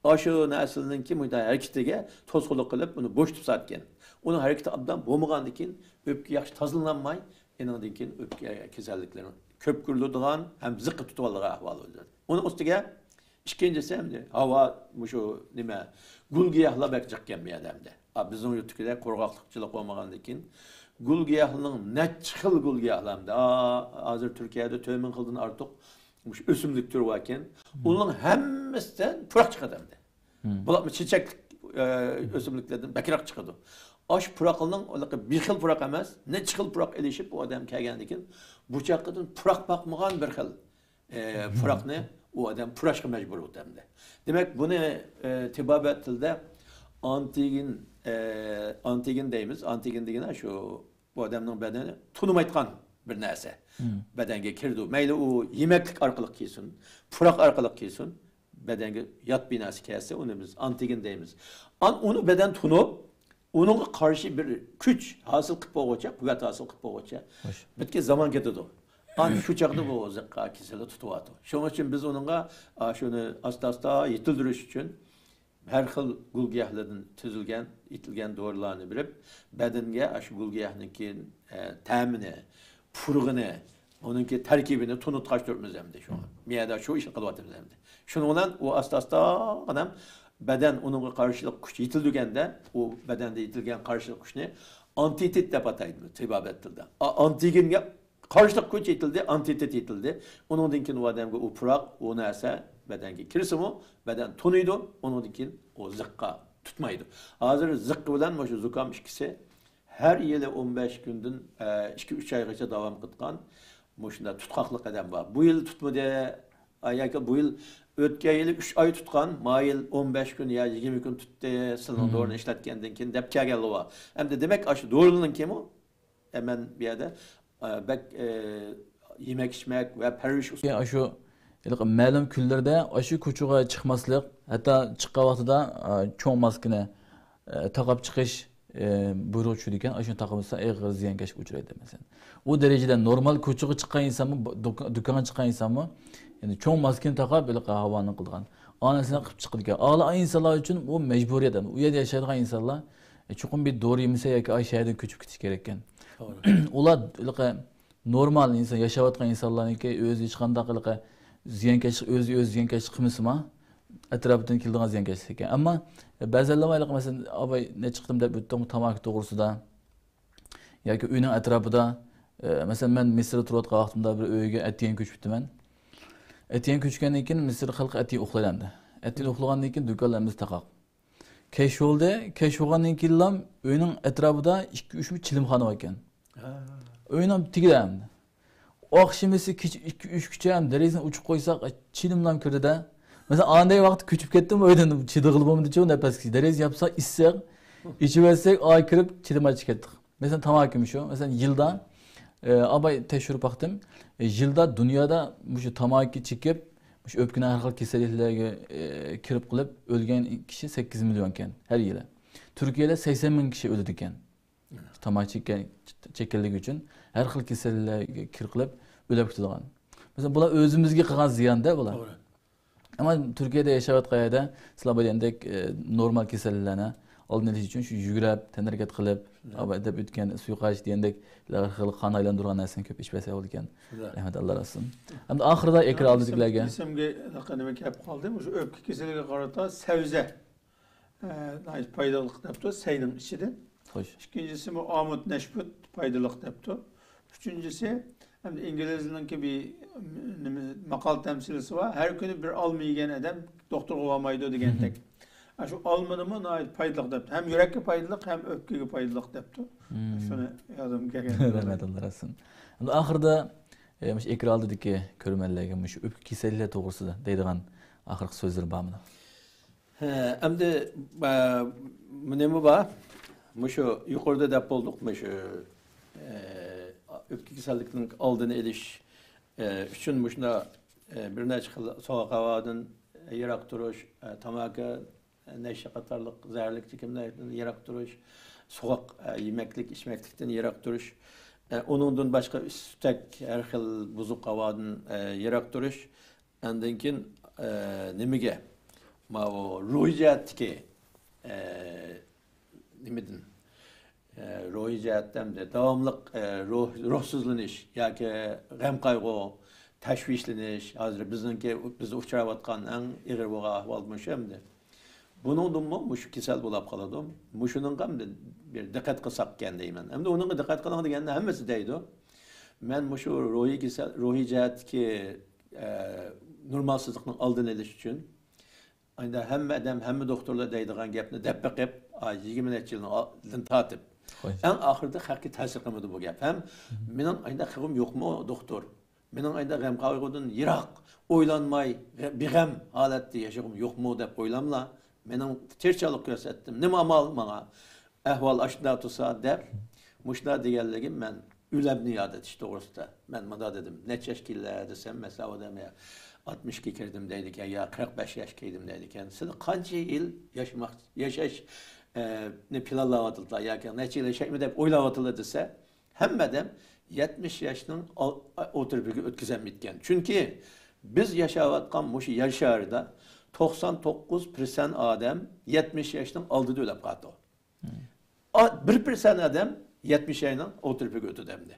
ئاشۇ نەرسىلەرنىڭكى مۇنداق ھەرىكىتىگە توسقۇنلۇق قىلىپ، ئۇنى بوشىتىپ سالىدىكەن. ئۇنىڭ ھەرىكىتى ئابدان بولمىغاندىن كېيىن، ئۆپكە ياخشى تازىلىنالماي، ئېنىڭدىن كېيىن ئۆپكە كېسەللىكلىرى كۆپ كۆرۈلىدىغان ھەم زىققا تۇتۇۋالىدىغان ئەھۋال بولىدۇ. ئۇنىڭ ئۈستىگە ئىككىنچىسى، ئەمدى ھاۋا مۇشۇ نېمە، گۈل گىياھلار بەك جىقكەن بۇ يەردە ئەمدى. ئا، بىزنىڭ يۇرتتىكىدەك قۇرغاقلىقچىلىق بولمىغاندىن كېيىن، گۈل گىياھنىڭ نەچچە خىل گۈل گىياھلار ئەمدى. ئا، ھازىر تۈركىيەدە تۆت مىڭ خىلدىن ئارتۇق مۇشۇ ئۆسۈملۈك تۈرى باركەن. ئۇنىڭ ھەممىسىدىن پۇراق چىقىدۇ ئەمدى. بۇلارمۇ چېچەكلىك، ئە، ئۆسۈملۈكلەردىن بەكرەك چىقىدۇ. ئاشۇ پۇراقنىڭ بىر خىل پۇراق ئەمەس، نەچچە خىل پۇراق ئېلىشىپ، ئۇ ئادەم كەلگەندىن كېيىن، بۇ چاققىدىن پۇراق باقمىغان بىر خىل ئى، پۇراقنى ئۇ ئادەم پۇراشقا مەجبۇر بولدى ئەمدى. دېمەك، بۇنى، ئى، تېبابەت تىلىدا ئانتىگېن، ئى، ئانتىگېن دەيمىز. ئانتىگېن دېگىنى شۇ بۇ ئادەمنىڭ بەدىنى تونۇمايدىغان بىر نەرسە. بەدەنگە كىرىدۇ. مەيلى ئۇ يېمەكلىك ئارقىلىق كىرسۇن، پۇراق ئارقىلىق كىرسۇن، بەدەنگە يات بىر نەرسە كەلسە، ئۇنى بىز ئانتىگېن دەيمىز. ئان-، ئۇنى بەدەن تونۇپ، ئۇنىڭغا قارشى بىر كۈچ ھاسىل قىلىپ بولغۇچە، قۇۋۋەت ھاسىل قىلىپ بولغۇچە، بىر كېسەل زامان كېتىدۇ. ئانا شۇ چاغدا بۇ زىققا كېسىلى تۇتۇۋاتىدۇ. شۇنىڭ ئۈچۈن بىز ئۇنىڭغا، ئا، شۇنى ئاستا-ئاستا يېتىلدۈرۈش ئۈچۈن ھەر خىل گۈل گىياھلىرىدىن تۈزۈلگەن، ئېتىلگەن دورىلارنى بېرىپ، بەدەنگە ئاشۇ گۈل گىياھنىڭكى، ئە، تەمىنى، پۇرىقىنى، ئۇنىڭكى تەركىبىنى تونۇتقاچ تۇرىمىز ئەمدى شۇ. مىيەدە شۇ ئىشنى قىلىۋاتىمىز ئەمدى. شۇنىڭ بىلەن ئۇ ئاستا-ئاستا ئادەم بەدەن ئۇنىڭغا قارشىلىق كۈچ يېتىلدۈرگەندە، ئۇ بەدەندە يېتىلگەن قارشىلىق كۈچنى ئانتىتېد دەپ ئاتايدۇ تېبابەت تىلىدا. ئا-، ئانتىگېنگە قارشىلىق كۈچ يېتىلدى، ئانتىتېد يېتىلدى. ئۇنىڭدىن كېيىن ئۇ ئادەمگە ئۇ پۇراق، ئۇ نەرسە بەدەنگە كىرسىمۇ، بەدەن تونۇيدۇ، ئۇنىڭدىن كېيىن ئۇ زىققا تۇتمايدۇ. ھازىر زىققا بىلەن مۇشۇ زۇكام ئىككىسى ھەر يىلى ئون بەش كۈندىن، ئە، ئىككى، ئۈچ ئايغىچە داۋام قىلىدىغان مۇشۇنداق تۇتقاقلىق ئادەم بار. بۇ يىل تۇتمىدى، ئە، ياكى بۇ يىل، ئۆتكەن يىلى ئۈچ ئاي تۇتقان، ما يىل ئون بەش كۈن يا يىگىرمە كۈن تۇتتى، سىلىنىڭ دورىنى ئىشلەتكەندىن كېيىن دەپ كەلگەنلەر بار. ئەمدى دېمەك، ئاشۇ دورىنىڭكىمۇ، ئە، مەن بۇ يەردە، ئە، بەك، ئە، يېمەك-ئىچمەك ۋە پەرۋىش ئۇسۇلى. ئاشۇ ھېلىقى مەلۇم كۈنلەردە ئاشۇ كوچىغا چىقماسلىق، ھەتتا چىققان ۋاقتىدا، ئە، چوڭ ماسكىنى، ئە، تاقاپ چىقىش، ئە، بۇيرۇق چۈشىدىكەن، ئاشۇنى تاقىمىسا ئېغىر زىيانكەشلىككە ئۇچرايدۇ، مەسىلەن. ئۇ دەرىجىدە نورمال كوچىغا چىققان ئىنسانمۇ، دۇك-، دۇكانغا چىققان ئىنسانمۇ، يەنى چوڭ ماسكىنى تاقاپ، ھېلىقى ھاۋانى قىلىدىغان. ئانىسىنى قىلىپ چىقىدىكەن. ئالا ئىنسانلار ئۈچۈن ئۇ مەجبۇرىيەت. ئۇ يەردە ياشايدىغان ئىنسانلار، ئە، چوقۇم بىر دورا يېمىسە ياكى ئاي شەھەردىن كۆچۈپ كېتىش كېرەككەن. توغرا. ئۇلار ھېلىقى نورمال ئىنسان، ياشاۋاتقان ئىنسانلارنىڭكى ئۆزى ھېچقانداق ھېلىقى زىيانكەشلىك، ئۆزى ئۆزى زىيانكەشلىك قىلمىسىمۇ، ئەتراپىدىن كېلىدىغان زىيانكەشلىك ئىكەن. ئەمما بەزەنلەر ھېلىقى، مەسىلەن، ئاباي نەچچە قېتىم دەپ ئۆتتۇڭ تاماكا توغرىسىدا ياكى ئۆينىڭ ئەتراپىدا، ئە، مەسىلەن، مەن مىسىردا تۇرۇۋاتقان ۋاقتىمدا بىر ئۆيگە ئەتىگەن كۆچۈپتىمەن. ئەتىگەن كۆچكەندىن كېيىن مىسىر خەلقى ئەتىگەن ئۇخلايدۇ ئەمدى. ئەتىگەن ئۇخلىغاندىن كېيىن دۇكانلىرىمىز تاقاق. كەچ بولدى، كەچ بولغاندىن كېيىنلا ئۆينىڭ ئەتراپىدا ئىككى، ئۈچمۇ چىلىمخانا بار ئىكەن. ھە. ئۆينىڭ تېگىدە ئەمدى. ئاخشىمىسى كېچە ئىككى، ئۈچكىچە ھەم دېرىزىنى ئوچۇق قويساق، چىلىملام كىردىدە. مەسىلەن، ئانداق ۋاقىتتا كۆچۈپ كەتتىم، ئۆيدىن چىدىغىلى بولمىدىچۇ، نەپەسكە. دېرىزە ياپسا ئىسسىق، ئېچىۋەتسەك، ئاي كىرىپ، چىلىم ئاچىپ كەتتۇق. مەسىلەن، تاماكىمۇ شۇ. مەسىلەن، يىلدا، ئە، ئاباي تەكشۈرۈپ باقتىم. ئە، يىلدا دۇنيادا مۇشۇ تاماكا چېكىپ، مۇشۇ ئۆپكىنىڭ ھەر خىل كېسەللىكلەرگە، ئە، كىرىپ قېلىپ ئۆلگەن كىشى سەككىز مىليونكەن ھەر يىلى. تۈركىيەدە سەكسەن مىڭ كىشى ئۆلىدىكەن. تاماكا چەككەن، چەككەنلىكى ئۈچۈن ھەر خىل كېسەللەرگە كىرىپ قېلىپ ئۆلۈپ كېتىدىغان. مەسىلەن، بۇلار ئۆزىمىزگە قىلغان زىيان-دە بۇلار. توغرا. ئەمما تۈركىيەدە ياشاۋاتقان يەردە سىلەر بۇ دېگەندەك، ئە، نورمال كېسەللەرنى ئالدىنى ئېلىش ئۈچۈن شۇ يۈگۈرۈپ، تەنھەرىكەت قىلىپ، شۇنداق. ئابا دەپ ئۆتكەن سۇيقاش دېگەندەك، ھەر خىل قان ئايلاندۇرغان نەرسىنى كۆپ ئىچىپ بەرسە بولىدىكەن. شۇنداق. رەھمەت، ئاللا رازى بولسۇن. ئەمدى ئاخىرىدا ئېكران ئالدىدىكىلەرگە. ئېسىم-، ئېسىمگە ھېلىقى نېمە كەپ قالدى، مۇشۇ ئۆپكە كېسىلىگە قارىتا سەۋزە. ئە، ناھايىتى پايدىلىق دەپتۇ، سەينىڭ ئىچىدە. خوش. ئىككىنچىسى، بۇ ئامۇت نەشپۈت پايدىلىق دەپتۇ. ئۈچىنچىسى، ئەمدى ئىنگلىزنىڭكى بىر، نېمە، ماقال تەمسىلىسى بار، ھەر كۈنى بىر ئالما يېگەن ئادەم دوختۇرغا بارمايدۇ دېگەندەك. ئاشۇ ئالمىنىمۇ ناھايىتى پايدىلىق دەپتۇ. ھەم يۈرەككە پايدىلىق، ھەم ئۆپكىگە پايدىلىق دەپتۇ. شۇنى يادىمغا كەلگەن. رەھمەت، ئاللا رازى بولسۇن. ئەمدى ئاخىرىدا، ئە، مۇشۇ ئېكران ئالدىدىكى كۆرۈرمەنلەرگە مۇشۇ ئۆپكە كېسەللىكلەر توغرىسىدا دەيدىغان ئاخىرقى سۆزلىرى بارمىدۇ؟ ھە، ئەمدى، ئە، نېمە بار؟ مۇشۇ يۇقىرىدا دەپ بولدۇق، مۇشۇ، ئە، ئۆپكە كېسەللىكىنىڭ ئالدىنى ئېلىش، ئە، ئۈچۈن مۇشۇنداق، ئە، بىر نەچچە خىل سوغۇق ھاۋادىن يىراق تۇرۇش، ئە، تاماكا، نەشە قاتارلىق زەھەرلىك چېكىملەردىن يىراق تۇرۇش، سوغۇق، ئە، يېمەكلىك، ئىچمەكلىكتىن يىراق تۇرۇش، ئە، ئۇنىڭدىن باشقا ئىس-تۈتەك، ھەر خىل بۇزۇق ھاۋادىن، ئە، يىراق تۇرۇش. ئاندىن كېيىن، ئە، نېمىگە؟ ماۋۇ روھىي جەھەتتىكى، ئە، نېمىدىن؟ ئە، روھىي جەھەتتە ھەمدە داۋاملىق، ئە، روھ-، روھسىزلىنىش ياكى غەم-قايغۇ، تەشۋىشلىنىش، ھازىر بىزنىڭكى، بىز ئۇچراۋاتقان ئەڭ ئېغىر بولغان ئەھۋال مۇشۇ ئەمدى. بۇنىڭدىنمۇ مۇشۇ كېسەل بولاپ قالىدۇ. مۇشۇنىڭغا ئەمدى بىر دىققەت قىلساق ئىكەن دەيمەن. ئەمدى ئۇنىڭغا دىققەت قىلىڭ دېگەندە ھەممىسى دەيدۇ. مەن مۇشۇ روھىي كېسەل، روھىي جەھەتتىكى، ئە، نورمالسىزلىقنىڭ ئالدىنى ئېلىش ئۈچۈن، ئەمدى ھەممە ئادەم، ھەممە دوختۇرلار دەيدىغان گەپنى دەپ بېقىپ، ئا، يىگىرمە نەچچە يىلنىڭ ئالدىن تارتىپ، خوش. ئەڭ ئاخىرىدا خەققە تەسىر قىلمىدى بۇ گەپ. ھەم مېنىڭ ئانداق قىلغۇم يوقمۇ، دوختۇر؟ مېنىڭ ئانداق غەم-قايغۇدىن يىراق، ئويلانماي، غە-، بىغەم ھالەتتە ياشىغۇم يوقمۇ دەپ ئويلاملا، مېنىڭ تىرىشچانلىق كۆرسەتتىم. نېمە ئامال ماڭا؟ ئەھۋال ئاشۇنداق تۇرسا دەپ، مۇشۇنداق دېگەنلىكىم مەن ئۆلەمنى ياد ئېتىش توغرىسىدا. مەن مۇنداق دېدىم، نەچچە ياش كېلىدىلە دېسەم، مەسىلەن، ئادەم يا ئاتمىش ئىككىگە كىردىم دەيدىكەن، يا قىرىق بەش ياشقا كىردىم دەيدىكەن. سىلەر قانچە يىل ياشىماق، ياشاش، ئە، نى پىلانلاۋاتىدىلا ياكى نەچچە يىل ياشايمەن دەپ ئويلاۋاتىدىلا دېسە، ھەممە ئادەم يەتمىش ياشنىڭ ئال-، ئوتتۇرا بىرىگە ئۆتكۈزەلمەيدىكەن. چۈنكى بىز ياشاۋاتقان مۇشۇ يەر شارىدا توقسان توققۇز پىرسەنت ئادەم يەتمىش ياشنىڭ ئالدىدا ئۆلۈپ قالىدۇ. ئا، بىر پىرسەنت ئادەم يەتمىش ياشنىڭ ئوتتۇرا بىرىگە ئۆتىدۇ ئەمدى.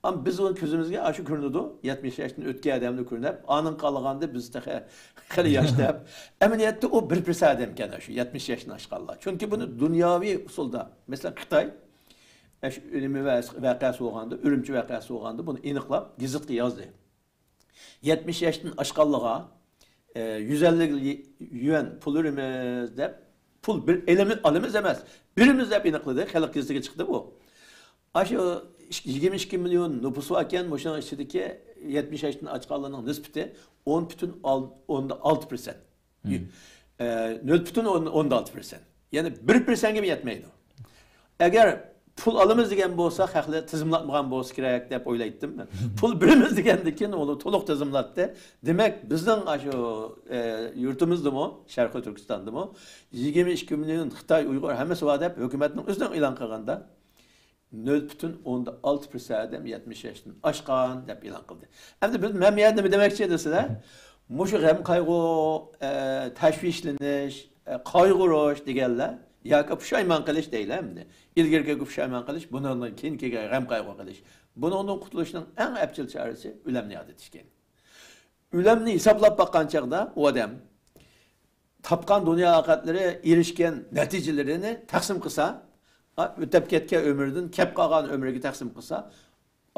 ئەمما بىز ئۇنى كۆزىمىزگە ئاشۇ كۆرۈنىدۇ، يەتمىش ياشتىن ئۆتكەن ئادەمنى كۆرۈنۈپ، ئانىڭ قالغاندا بىز تېخى خېلى ياش دەپ. ئەمەلىيەتتە ئۇ بىر پىرسەنت ئادەمكەن، شۇ يەتمىش ياشتىن ئاشقانلار. چۈنكى بۇنى دۇنياۋى ئۇسۇلدا، مەسىلەن، خىتاي، ئە، شۇ نېمە ۋە-، ۋەقەسى بولغاندا، ئۈرۈمچى ۋەقەسى بولغاندا بۇنى ئېنىقلاپ گېزىتكە يازدى. يەتمىش ياشتىن ئاشقانلىغا، ئە، يۈز ئەللىك يۈەن پۇل بېرىمىز دەپ، پۇل بىر ئېلىمىز، ئالىمىز ئەمەس، بېرىمىز دەپ ئېنىقلىدى. خەلق گېزىتىگە چىقتى بۇ. ئاشۇ يىگىرمە ئىككى مىليون نوپۇس باركەن، مۇشۇنىڭ ئىچىدىكى يەتمىش ياشتىن ئاشقانلارنىڭ نىسبىتى ئون پۈتۈن ئوندا ئالتە پىرسەنت. ئە، نۆل پۈتۈن ئوندا ئالتە پىرسەنت. يەنى بىر پىرسەنتكىمۇ يەتمەيدۇ. ئەگەر پۇل ئالىمىز دېگەن بولسا، خەقلەر تىزىملاتمىغان بولسا كېرەك دەپ ئويلايتتىم مەن. پۇل بېرىمىز دېگەندىن كېيىن ئۇلار تولۇق تىزىملاتتى. دېمەك، بىزنىڭ ئاشۇ، ئە، يۇرتىمىزدىمۇ، شەرقىي تۈركىستاندىمۇ يىگىرمە ئىككى مىليون خىتاي ئۇيغۇر ھەممىسى بار دەپ ھۆكۈمەتنىڭ ئۆزىنىڭ ئېلان قىلغاندا، نۆل پۈتۈن ئوندا ئالتە پىرسەنت ئادەم يەتمىش ياشتىن ئاشقان دەپ ئېلان قىلدى. ئەمدى بىز، مەن بۇ يەردە نېمە دېمەكچى دېسىلە، مۇشۇ غەم-قايغۇ، ئە، تەشۋىشلىنىش، ئە، قايغۇرۇش دېگەنلەر ياكى پۇشايمان قىلىش دەيلى ئەمدى. ئىلگىرىكىگە پۇشايمان قىلىش، بۇنىڭدىن كېيىنكىگە غەم-قايغۇ قىلىش. بۇنىڭدىن قۇتۇلۇشنىڭ ئەڭ ئەپچىل چارىسى ئۆلەمنى ياد ئېتىش ئىكەن. ئۆلەمنى ھېسابلاپ باققان چاغدا ئۇ ئادەم تاپقان دۇنيا ئاخىرەتلىرى، ئېرىشكەن نەتىجىلىرىنى تەقسىم قىلسا، ئا، ئۆتەپ كەتكەن ئۆمرىدىن كەپ قالغان ئۆمرىگە تەقسىم قىلسا،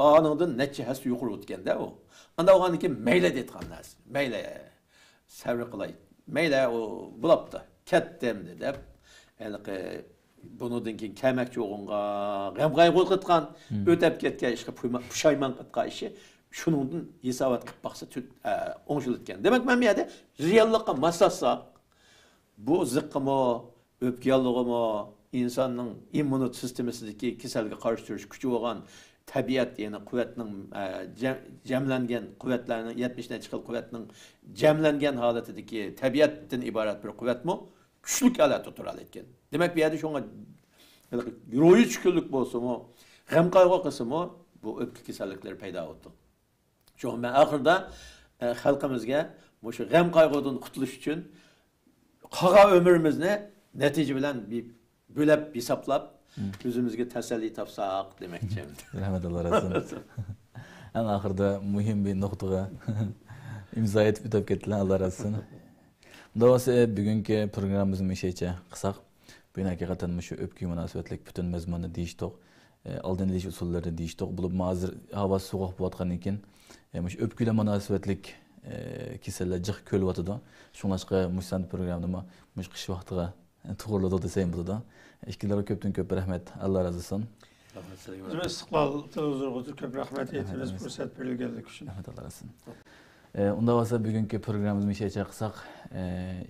ئانىڭدىن نەچچە ھەسسە يۇقىرى ئۆتكەندە ئۇ. ئاندا بولغاندىن كېيىن مەيلى دەيدىغان نەرسە. مەيلى، سەۋر قىلاي. مەيلى، ئۇ بولاپتۇ. كەتتى ئەمدى دەپ، ھېلىقى بۇنىڭدىن كېيىن كەلمەكچى بولغانغا غەم-قايغۇ قىلىدىغان، ئۆتەپ كەتكەن ئىشقا پۇيما-، پۇشايمان قىلىدىغان ئىشى شۇنىڭدىن ھېسابات قىلىپ باقسا تۈ-، ئە، ئوڭشىلىدىكەن. دېمەك، مەن بۇ يەردە رېئاللىققا ماسلاشساق، بۇ زىققىمۇ، ئۆپكە ياللۇغىمۇ، ئىنساننىڭ ئىممۇنىت سىستېمىسىدىكى كېسەلگە قارشى تۇرۇش كۈچى بولغان تەبىئەت، يەنى قۇۋۋەتنىڭ، ئە، جەم-، جەملەنگەن قۇۋۋەتلەرنىڭ، يەتمىش نەچچە خىل قۇۋۋەتنىڭ جەملەنگەن ھالىتىدىكى تەبىئەتتىن ئىبارەت بىر قۇۋۋەتمۇ كۈچلۈك ھالەتتە تۇرالايدىكەن. دېمەك، بۇ يەردە شۇڭا روھىي چۈشكۈنلۈك بولسىمۇ، غەم-قايغۇ قىلسىمۇ، بۇ ئۆپكە كېسەللىكلىرى پەيدا بولىدۇ. شۇڭا مەن ئاخىرىدا، ئە، خەلقىمىزگە مۇشۇ غەم-قايغۇدىن قۇتۇلۇش ئۈچۈن قالغان ئۆمرىمىزنى نەتىجە بىلەن بى-، بۆلەپ ھېسابلاپ، ئۆزىمىزگە تەسەللى تاپساق دېمەكچى. رەھمەت، ئاللا رازى بولسۇن. ئەڭ ئاخىرىدا مۇھىم بىر نۇقتىغا ئىمزا ئېتىپ ئۆتۈپ كەتتىلەر، ئاللا رازى بولسۇن. مۇنداق بولسا، بۈگۈنكى پروگراممىمىزنى مۇشۇيىچە قىلساق، بۈگۈن ھەقىقەتەن مۇشۇ ئۆپكىگە مۇناسىۋەتلىك پۈتۈن مەزمۇننى دېيىشتۇق. ئالدىن ئېلىش ئۇسۇللىرىنى دېيىشتۇق. بولۇپمۇ ھازىر ھاۋا سوغۇق بولۇۋاتقاندىن كېيىن، مۇشۇ ئۆپكە بىلەن مۇناسىۋەتلىك كېسەللەر جىق كۆرۈلۈۋاتىدۇ. شۇڭلاشقا مۇشۇ ساندا پروگراممىمۇ مۇشۇ قىش ۋاقتىغا توغرىلىدۇ دېسەم بولىدۇ. ئىككىلىرىگە كۆپتىن كۆپ رەھمەت. ئاللا رازى بولسۇن. رەھمەت سىلەرگە. بىز ئىستىقلال تېلېۋىزورىغا كۆپ رەھمەت ئېيتىمىز، پۇرسەت بېرىلگەنلىكى ئۈچۈن. رەھمەت، ئاللا رازى بولسۇن. ئۇنداق بولسا بۈگۈنكى پروگراممىمىزنى مۇشۇ يەرچە قىلساق،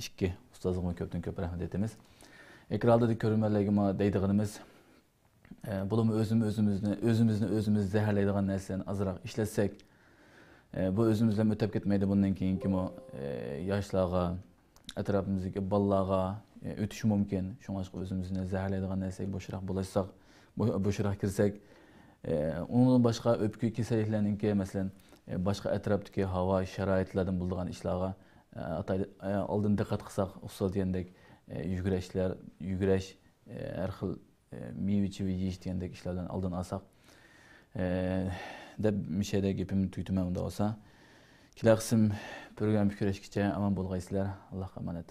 ئىككى ئۇستازغىمۇ كۆپتىن كۆپ رەھمەت ئېيتىمىز. ئېكران ئالدىدىكى كۆرۈرمەنلەرگىمۇ دەيدىغىنىمىز، ئە، بولۇپمۇ ئۆزىمىز ئۆزىمىزنى، ئۆزىمىزنى ئۆزىمىز زەھەرلەيدىغان نەرسىلەرنى ئازراق ئىشلەتسەك، ئە، بۇ ئۆزىمىزدىن ئۆتۈپ كەتمەيدۇ. بۇندىن كېيىنكىمۇ، ئە، ياشلارغا، ئەتراپىمىزدىكى بالىلارغا، ئە، ئۆتۈشى مۇمكىن. شۇڭلاشقا ئۆزىمىزنى زەھەرلەيدىغان نەرسىگە بوشراق بولۇشساق، بو-، بوشراق كىرسەك، ئە، ئۇنىڭدىن باشقا ئۆپكە كېسەللىكلەرنىڭكى، مەسىلەن، ئە، باشقا ئەتراپتىكى ھاۋا شارائىتلاردىن بولىدىغان ئىشلارغا، ئە، ئاتايلى-، ئە، ئالدىن دىققەت قىلساق، ئۇستاز دېگەندەك، ئە، يۈگۈرۈشلەر، يۈگۈرۈش، ئە، ھەر خىل مېۋە-چېۋە يېيىش دېگەندەك ئىشلار بىلەن ئالدىن ئالساق، ئە، دەپ مۇشۇ يەردە گېپىمنى تۈگىتىمەن ئۇنداق بولسا. كېلەر قىسىم پروگراممىغا كۆرۈشكىچە ئامان بولغايسىلەر. ئاللاھقا ئامانەت.